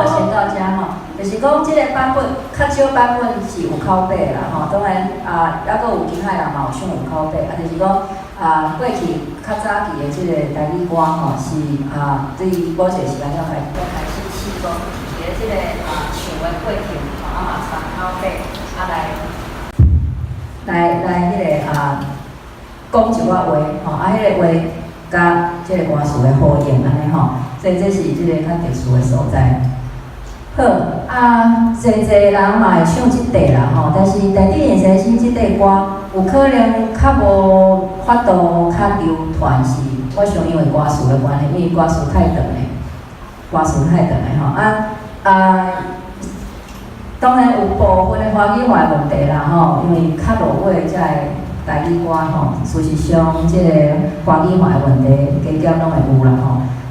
先到遮吼，就是講這個版本較少版本是有口白啦吼，當然啊，猶閣有其他人嘛有唱有口白，啊，就是講啊，過去較早期的這個台語歌吼，是啊，對某一個時間了開始試講，佇咧這個啊唱的過程吼，啊嘛摻口白，啊來彼個啊講一寡話吼，啊彼個話佮這個歌詞的呼應按呢吼，所以這是這個較特殊的所在。好，啊，濟濟人嘛會唱這塊啦吼，但是陳志遠先生這塊歌有可能較無法度較流傳，是我想因為歌詞的關係，因為歌詞太長咧，歌詞太長咧吼，啊，當然有部分的華語化的問題啦吼，因為較落尾才會台語歌吼，事實上這個華語化的問題加減攏會有啦吼。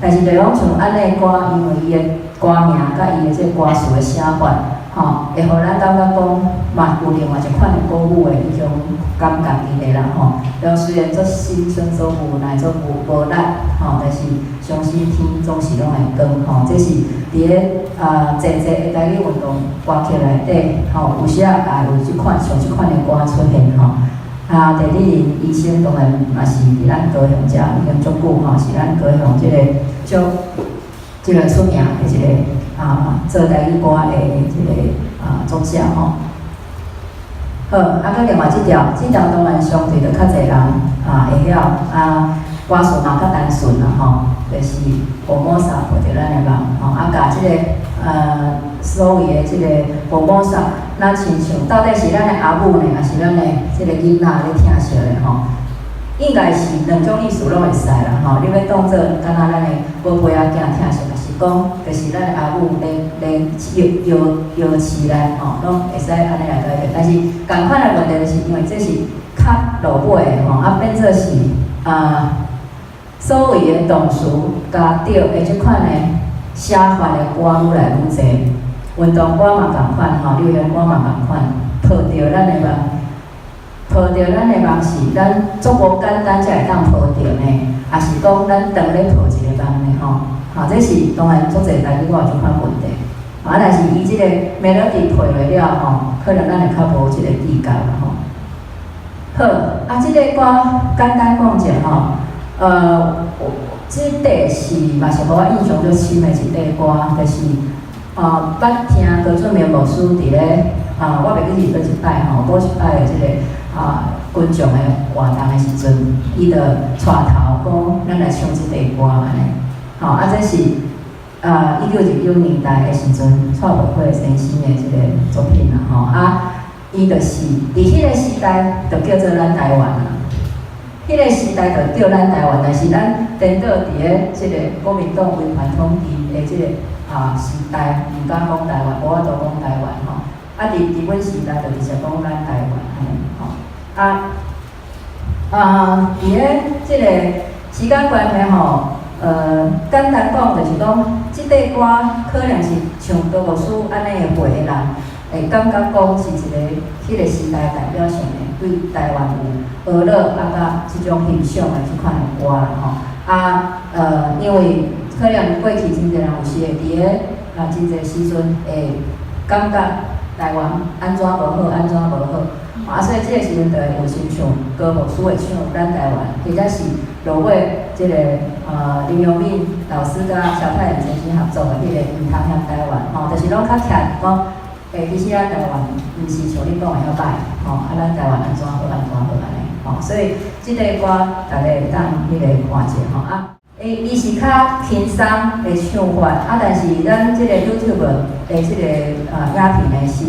但是就講像按呢歌，因為伊的歌名佮伊的這個歌詞的寫法，吼，會予咱感覺講嘛有另外一款的鼓舞的彼種感覺佇咧啦吼。就雖然做心酸、做無奈、做無力，吼，但是相信天總是攏會光吼。這是佇咧啊濟濟的台語運動歌曲內底，吼，有時仔也有這款像這款的歌出現吼。啊，鄭麗玲醫生當然嘛是佇咱高雄遮已經足久吼，是咱高雄這個足這個出名的一個啊做台語歌的這個啊作者吼。好，啊，閣另外這條，這條當然相對就較濟人啊會曉啊，歌詞嘛較單純啦吼，就是福摩薩抱著咱的夢吼，啊，共這個所謂的這個福摩薩，咱親像到底是咱的阿母呢，抑是咱的這個囡仔咧疼惜的吼？應該是兩種意思攏會使啦吼。你欲當做敢若咱的寶貝仔囝疼惜，抑是講就是咱的阿母咧咧搖搖搖飼咱吼，攏會使按呢來解釋。但是仝款的問題就是因為這是較落尾的吼，啊變做是啊所謂的動詞加著的這款的寫法的歌愈來愈濟，運動歌嘛仝款吼，流行歌嘛仝款，抱著咱的夢。抱著咱的夢是咱足無簡單才會當抱著呢，抑是講咱當咧抱一個夢呢？吼，吼，這是當然足濟台語歌有這款問題。啊，但是伊這個 melody 配落了吼，可能咱會較無這個計較啦吼。好，啊，這個歌簡單講者吼，這塊是嘛是予我印象足深的一塊歌，就是捌聽高俊明牧師佇咧啊，我袂記是佗一擺吼，佗一擺的這個啊群眾的活動的時陣，伊就帶頭講，咱來唱這塊歌按呢。吼，啊，這是啊1929年代的時陣，蔡培慧先生的這個作品啦吼，啊，伊就是佇彼個時代就叫做咱台灣啊。彼個時代就叫咱台灣，但是咱顛倒佇咧這個國民黨威權統治的這個啊時代，毋敢講台灣，無法度講台灣吼。啊，佇日本時代就直接講咱台灣按呢吼。啊啊，佇咧這個時間關係吼，簡單講就是講，這塊歌可能是像高牧師按呢的歲的人，會感覺講是一個彼個時代代表性的，對台灣有呵咾啊，佮這種欣賞的這款的歌啦吼。啊，因為可能過去真濟人有時會佇咧啊真濟時陣會感覺台灣按怎無好，按怎無好，啊，所以這個時陣就會有親像高牧師會唱咱台灣，或者是落尾這個林榮敏老師佮蕭太仁先生合作的彼個毋通嫌台灣吼，就是攏較徛講，欸，其實咱台灣毋是像你講的遐歹，吼，啊，咱台灣按怎好，按怎好按呢，吼，所以這塊歌逐家會當彼個看者吼啊。欸，伊是較輕鬆的唱法，啊，但是咱這個 YouTube 的這個影片呢是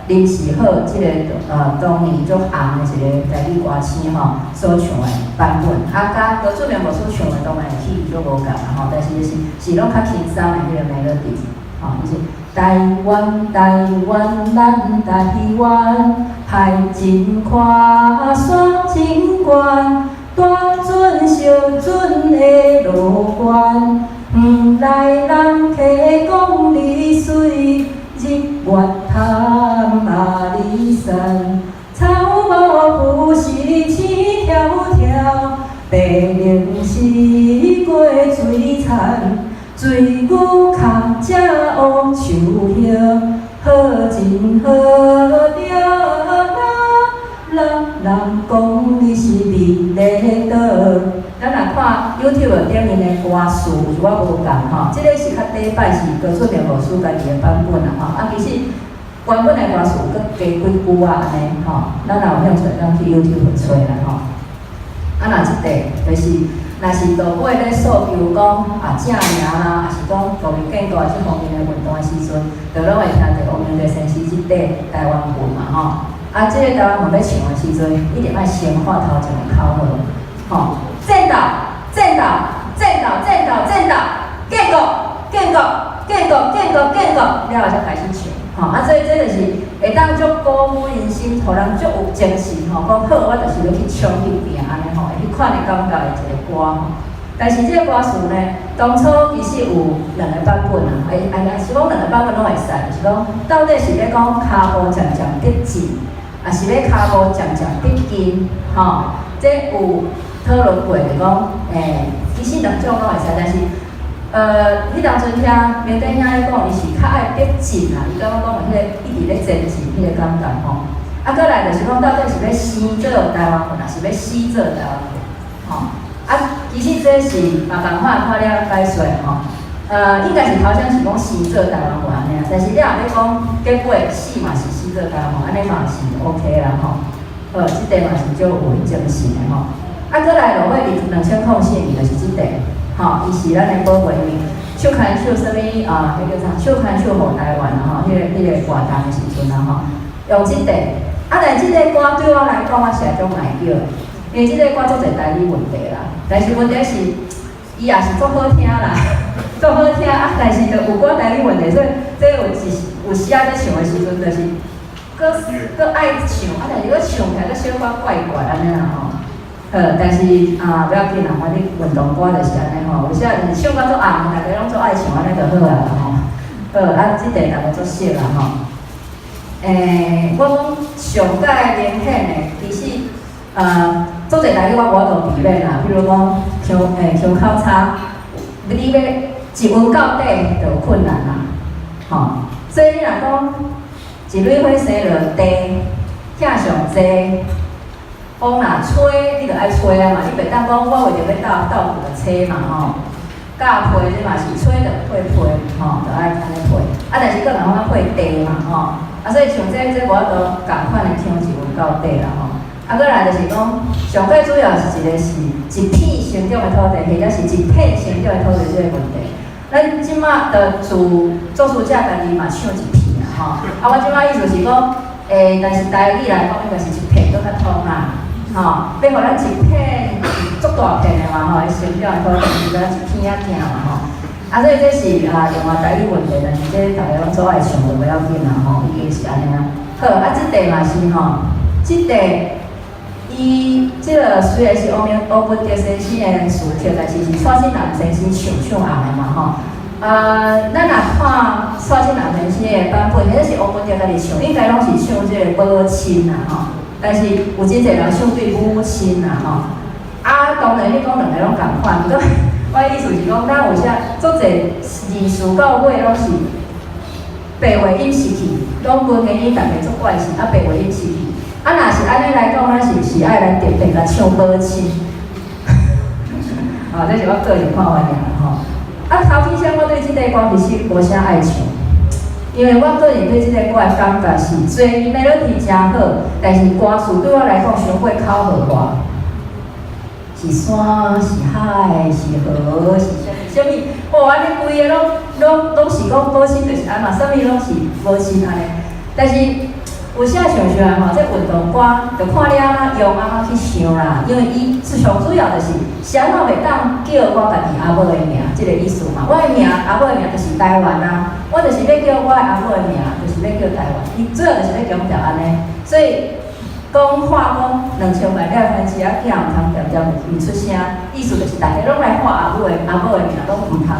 林世好這個當年足紅的一個台語歌星吼所唱的版本，啊，佮高俊明牧師唱的當然氣足無仝啦吼，但是是攏較輕鬆的彼個 melody，吼，伊是台灣台灣咱台灣，海真寬，山真懸。大船小船會落關，遠來人客講麗水，日月潭阿里山，草帽不是青條條，白龍是過水田，水牛跤食烏樹葉，好真好著啦。人人講你是美麗島。咱若看 YouTube 頂面的歌詞，有一寡無仝吼，這個是較底擺是高俊明牧師家己的版本啦吼。啊，其實原本的歌詞有閣加幾句仔按呢吼，咱若有興趣，咱去 YouTube 揣啦吼。啊，若這塊就是，若是落尾咧訴求講啊正名啦，抑是講獨立建國這方面的運動的時陣，就攏會聽著王明德先生這塊台灣文嘛吼。啊，這個台灣文欲唱的時陣，一定愛先喊頭前的口號，吼，戰鬥，戰鬥，戰鬥，戰鬥，戰鬥，建國，建國，建國，建國，建國，了後才開始唱，吼，啊，所以這就是會當足鼓舞人心，予人足有精神，吼，講好，我就是欲去衝去拼按呢吼，彼款的感覺的一個歌吼。但是這個歌詞呢，當初其實有兩個版本啊，欸，欸，是講兩個版本攏會使，就是講到底是欲講跤步漸漸逼近，抑是欲跤步漸漸逼近，吼，這有討論過，就講，欸，其實兩種攏會使，但是，彼當陣聽明典兄咧講，伊是較愛逼近啊，伊感覺講有彼個一直咧前進彼個感覺吼。啊，閣來就是講，到底是欲生做台灣魂，抑是欲死做台灣魂，吼。啊，其實這是嘛仝款看了解說吼，應該是頭先是講生做台灣魂按呢，但是你若欲講結尾死嘛是死做台灣魂，按呢嘛是 OK 啦吼。好，這塊嘛是足有精神的吼。啊，閣來落尾佇2004年就是這塊，吼，伊是咱的寶貝，因為手牽手啥物啊？彼叫啥？手牽手予台灣啊吼，彼個活動的時陣啊吼，用這塊。啊，但是這塊歌對我來講，我是會足愛叫，因為這塊歌足濟台語問題啦。但是問題是，伊也是足好聽啦，足好聽啊！但是就有寡台語問題，所以這有一有時仔咧唱的時陣，就是閣閣愛唱，啊，但是閣唱起來閣小可怪怪按呢啦吼。好，但是啊，無要緊啦，反正運動歌就是按呢吼，有時就是唱甲足紅，大家攏足愛唱，按呢就好啊啦吼。好，啊，這塊大家足熟啦吼。欸，我講上蓋明顯的，其實足濟台語我無法度避免啦，比如講胸欸胸口差，你欲一音到底就有困難啦，吼。所以你若講一蕊花生落地，疼上濟，風若吹，你就愛吹啊嘛，你袂當講我為著欲鬥鬥就吹嘛吼。佮批這嘛是吹就配批吼，就愛按呢配。啊，但是閣人講配地嘛吼，啊，所以像這無法度仝款的唱一音到底啦吼。啊，閣來就是講，上蓋主要是一個是一片成長的土地，或者是一片成長的土地這個問題。咱這馬就自作詞者家己嘛唱一片啦吼。啊，我這馬意思是講，欸，但是台語來講應該是一片閣較通啦，吼，欲予咱一片足大片的嘛吼，成長的土地是咱一片仔囝嘛吼。啊，所以這是啊，另外台語問題，但是這大家攏做愛唱就無要緊啦吼，已經是按呢啊。好，啊，這塊嘛是吼，這塊伊這個雖然是王文德先生的詞曲，但是是蔡振南先生唱唱紅的嘛吼。啊，咱若看蔡振南先生的版本，或者是王文德家己唱，應該攏是唱這個母親啦吼。但是有真濟人唱對母親啦吼。啊，當然你講兩個攏仝款，毋過我的意思是講，咱有時足濟字詞到尾攏是白話音失去，攏無建議逐家做怪事，啊白話音失去。啊，若是按呢來講，咱是毋是愛來特別共唱母親？啊，這是我個人看法爾吼。啊，頭起先我對這塊歌其實無啥愛唱，因為我個人對這塊歌的感覺是，雖然伊 melody 誠好，但是歌詞對我來講傷過口號化。是山，是海，是河，是啥物？哦，按呢規个攏是講母親就是按怎，啥物攏是母親按呢。但是有時想想來吼，這運動歌就看你按怎用，按怎去想啦。因為伊上主要就是，是按怎袂當叫我家己阿母的名，這個意思嘛。我的名，阿母的名就是台灣啊。我就是欲叫我的阿母的名，就是欲叫台灣。伊主要就是欲強調按呢，所以。講話講2000萬了番薯仔囝毋通恬恬毋出聲，意思就是逐家攏來喊阿母的名，攏毋通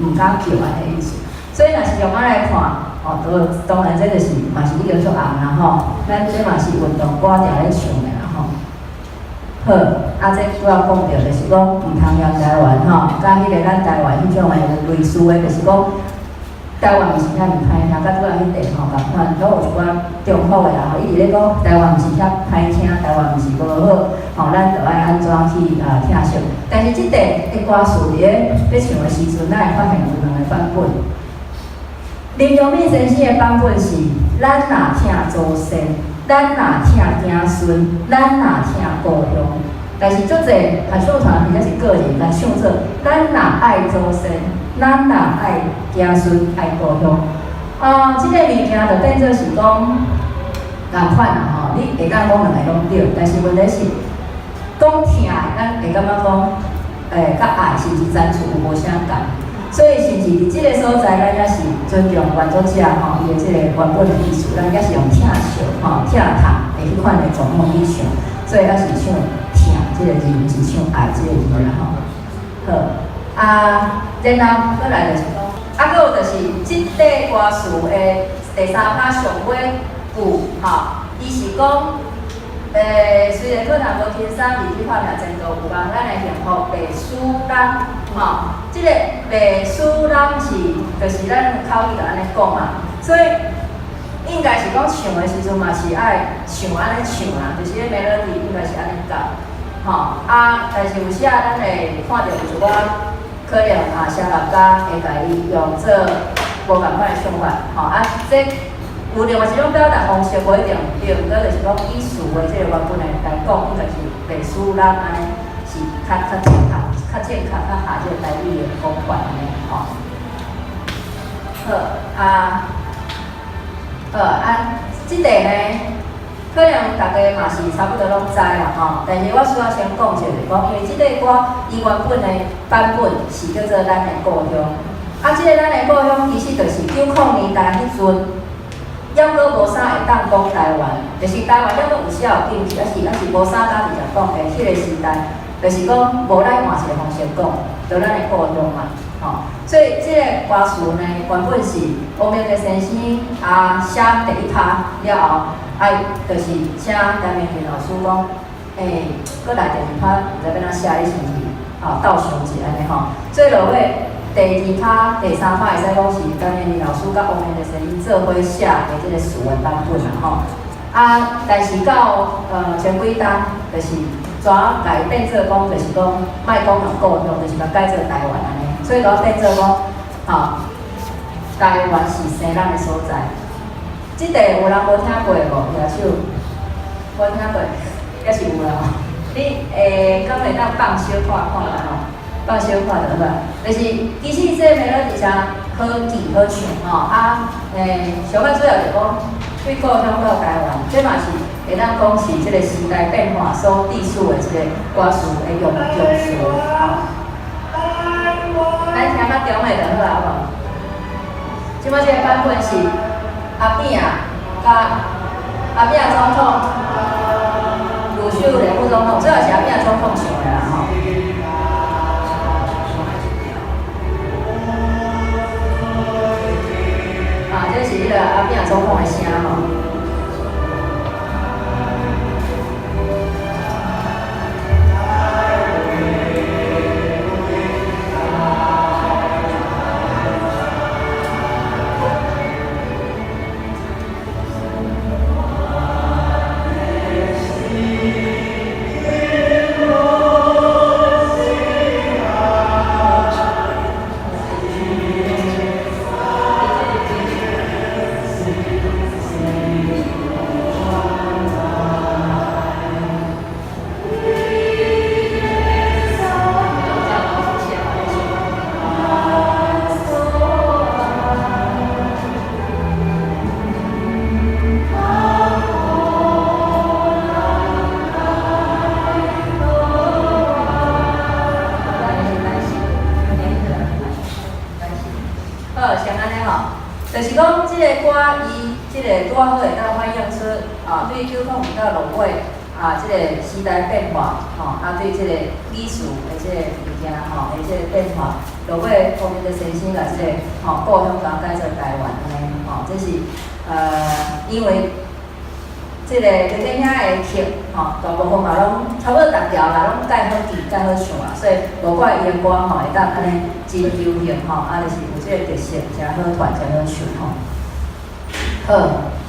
毋敢叫按呢意思。所以若是用按呢來看，哦，當然這就是嘛是已經足紅啦吼。咱這嘛是運動歌定咧唱的啦吼。好，啊，這拄仔講著就是講毋通嫌台灣吼，佮彼個咱台灣彼種的有類似的，就是講台灣毋是遐爾歹聽，佮拄仔彼塊吼仝款，攏有一寡中國的啦吼，伊佇咧講台灣毋是遐歹聽，台灣毋是無好，吼，咱著愛按怎去啊疼惜。但是這塊的歌詞佇咧欲唱的時陣，咱會發現有兩個版本。林良敏先生的版本是：咱若疼祖先，咱若疼子孫，咱若疼故鄉。但是足濟合唱團或者是個人來唱做：咱若愛祖先，咱若愛子孫，愛故鄉。啊，這個物件就變做是講仝款啦吼，你會當講兩个攏對，但是問題是講疼，咱會感覺講，欸，佮愛是毋是層次有無啥仝？所以，甚至佇這個所在，咱也是尊重原作者吼，伊的這個原本的意思，咱也是用疼惜吼、疼痛的彼款的狀況去唱，所以也是唱疼這個字，毋是唱愛這個字啦吼。好，啊，然後閣來就是講，啊，閣有就是這塊歌詞的第三拍上尾句，吼，伊是講，雖然可能無輕鬆，日子拍拚前途有望，咱的幸福袂輸人，吼，這個袂輸人是，就是咱口語就按呢講嘛，所以應該是講唱的時陣嘛是愛唱按呢唱啦，就是彼 melody 應該是按呢教，吼，啊，但是有時啊，咱會看著有一寡可能啊，聲樂家會共伊用做無仝款的唱法，吼，啊，這有另外一種表達方式，無一定對，毋過就是講以詞的這個原本的來講，應該是袂輸人按呢是較正確、較正確、較合這個台語的講法按呢，吼。好，啊，好啊，這塊呢，可能大家嘛是差不多攏知啦吼，但是我需要先講一下，就是講因為這塊歌伊原本的版本是叫做《咱的故鄉》，啊，這個咱的故鄉其實就是90年代彼陣，猶閣無啥會當講台灣，就是台灣猶閣有時有禁止，抑是無啥敢直接講的彼個時代，就是講無咱換一個方式講，就咱的故鄉嘛，吼。所以這個歌詞呢，原本是王明德先生啊寫第一拍了後，啊，就是請陳明仁老師講，閣來第二拍，毋知欲按怎寫，你是毋是啊鬥想一下按呢吼？所以落尾第二拍、第三拍會使講是陳明仁老師佮王明德先生做伙寫的這個詞的版本啦吼。啊，但是到前幾冬，就是怎共伊變做講，就是講莫講人故鄉，就是共改做台灣按呢。所以就變做講，吼，台灣是生咱的所在。這塊有人無聽過無？舉手，無聽過，抑是有啦吼。你敢會當放小看看啦吼，放小看就好啊。就是其實這 melody 誠好記好唱吼，啊，上較主要就是講對故鄉到台灣，這嘛是會當講是這個時代變化所致使的這個歌詞的用詞吼。咱聽較中的就好啊，好無？這擺這個版本是阿扁佮阿扁總統、盧秀蓮副總統，主要是阿扁總統唱的啦吼。啊，這是彼個阿扁總統的聲吼。好，先按呢吼，就是講這個歌伊這個拄仔好會當反映出啊，對90到落尾啊，這個時代變化吼，啊對這個語詞的這個物件吼的這個變化，落尾後面的先生共這個吼故鄉共改做台灣按呢吼，這是因為這個劉建兄的曲吼，大部分嘛攏差不多逐條啦，攏蓋好記、蓋好唱啦，所以無怪伊的歌吼會當按呢真流行吼，啊，就是有這個特色，誠好傳、誠好唱吼。好，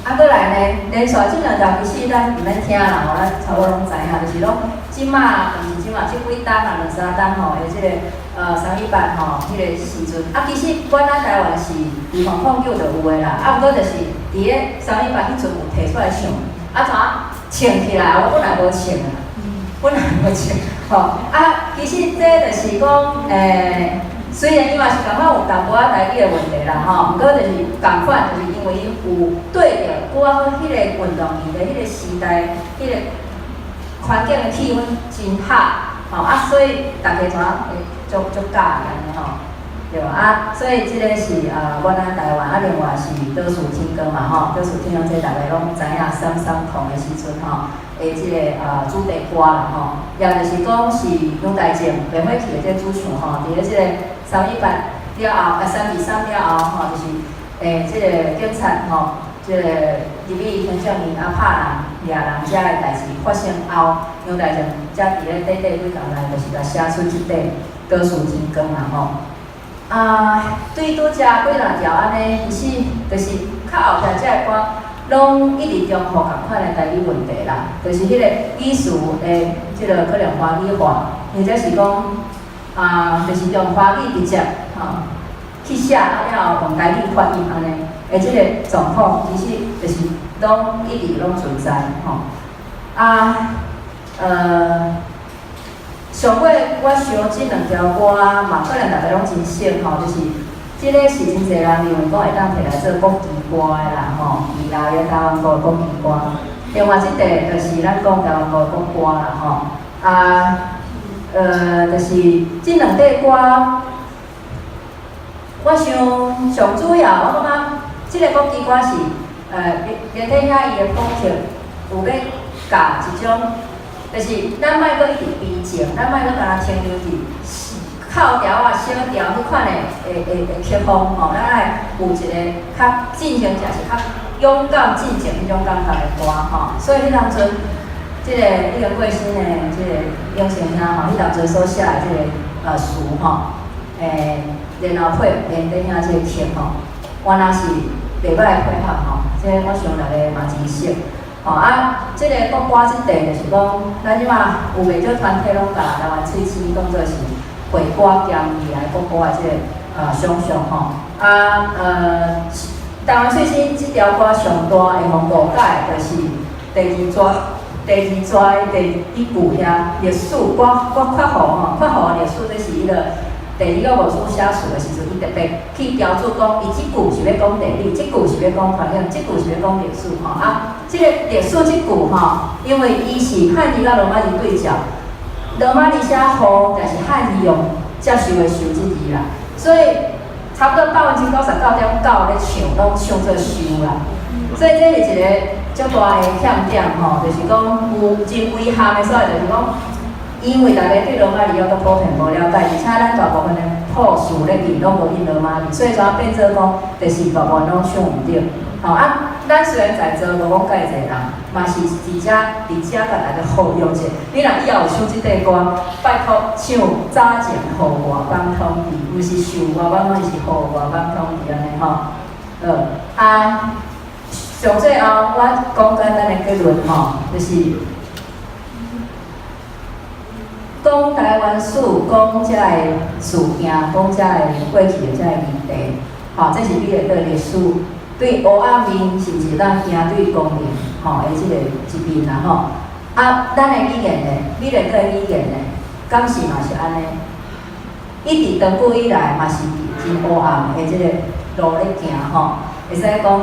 啊，閣來呢，連續這兩條其實咱毋免聽啦吼，咱差不多攏知影，就是講這馬毋是這馬，這幾冬啊，兩三冬吼，的這個318吼，彼個時陣，啊，其實本來台灣是2009就有的啦，啊，毋過就是佇咧318彼陣有提出來唱。啊，怎唱起來？我本來無唱啊，本來無唱，吼啊，其實這就是講，雖然伊嘛是仝款有淡薄仔台語的問題啦，吼，毋過就是仝款，就是因為伊有對著拄仔好彼個運動員的彼個時代，彼個環境的氣氛真合，吼啊，所以大家怎會足足佮意按呢吼。對啊，所以這个是啊，阮咱台灣啊，另外是島嶼天光嘛吼，島嶼天光這大家攏知影三三空的時陣吼，的這个啊主題歌啦吼，也就是講是楊大正袂火去的這個主唱吼，佇咧這个318了後，啊323了後吼，就是這个警察吼，這个入去行政院啊拍人掠人遮的代誌發生後，楊大正才佇咧短短幾工內，就是共寫出這塊島嶼天光啦吼。啊，對拄才幾若條按呢，其實就是較後壁這个歌，攏一直重複仝款的台語問題啦，就是彼個語詞的這个可能華語化，或者是講啊，就是用華語直接吼去寫，啊了後用台語發音按呢，的這个狀況，其實就是攏一直攏存在吼。啊，上尾我想這兩條歌嘛，可能大家攏真熟吼，就是這个是真濟人認為講會當提來做國旗歌的啦吼，宜蘭的台灣國的國旗歌。另外這塊就是咱講台灣國的國歌啦吼。啊，就是這兩塊歌，我想上主要我感覺這个國旗歌是連體兄伊的譜曲有欲教一種。就是咱莫閣一直悲情，咱莫閣干焦停留佇靠調啊、小調彼款的曲風吼，咱愛有一个較進行者是較勇敢進前彼種感覺的歌吼。所以彼當陣，這个已經過身的這个永成兄吼，彼當陣所寫的這个詞吼，然後配連體兄這个曲吼，原來是袂歹的配合吼，這个我想大家嘛真熟。吼啊，這个國歌這塊就是講，咱這馬有袂少團體攏共台灣翠星當做是會歌兼未來國歌的這个想像吼。啊台灣翠星這條歌上大會予誤解，就是第二逝，第二逝第一句遐歷史，我我括弧吼，括弧歷史這是彼个地理個牧師寫詞的時陣，伊特別去標註講，伊這句是欲講地理，這句是欲講環境，這句是欲講歷史吼啊。這个歷史這句吼，因為伊是漢字佮羅馬字對照，羅馬字寫予，但是漢字用接受的受這字啦，所以差不多99.9%咧唱，攏唱做受啦。所以這是一个足大的欠點吼，就是講有真遺憾的所在，就是講，因為大家對羅馬字猶閣普遍無了解，而且咱大部分的譜詞咧印攏無印羅馬字，所以怎變做講，就是大部分攏唱毋著。吼啊，咱雖然在座無講介濟人，嘛是佇遮佇遮共大家呼籲者，你若以後有唱這塊歌，拜託唱早前予外邦統治，毋是受外邦統治，是予外邦統治按呢吼。好，啊，上最後我講簡單的結論吼，就是講台灣史，講遮个事件，講遮个過去的遮個議題，吼，這是美麗島歷史對黑暗面，是毋是咱行對光明吼的這个一面啦吼。啊，咱的語言呢，美麗島的語言呢，敢是嘛是按呢？一直長久以來嘛是真黑暗的這个路咧行吼，會使講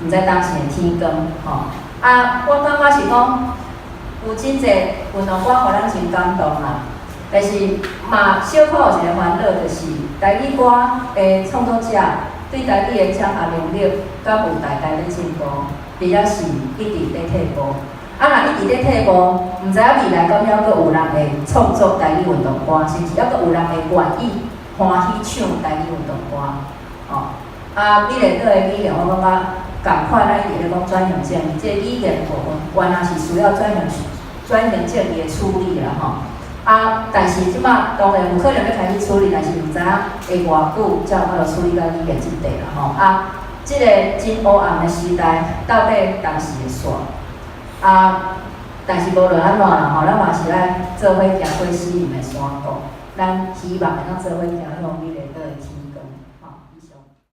毋知當時的天光吼。啊，我感覺是講有真濟運動歌，予咱真感動啦。但是嘛，小可有一个煩惱，就是台語歌的創作者對台語的掌握能力，敢有大大咧進步，而且是一直咧退步。啊，若一直咧退步，毋知影未來敢猶閣有人會創作台語運動歌，甚至猶閣有人會願意歡喜唱台語運動歌，吼。啊，美麗島的語言，我感覺仝款，咱一直咧講轉型正義，這個語言部分原來是需要轉型正義的處理啦，吼。啊，但是這馬當然有可能欲開始處理，但是毋知影會偌久才有法度處理到語言這塊啦，吼。啊，這个真黑暗的時代，到底當時會煞？啊，但是無論按怎啦，吼，咱嘛是愛做伙行過死蔭的山谷，咱希望會當做伙行向美麗島。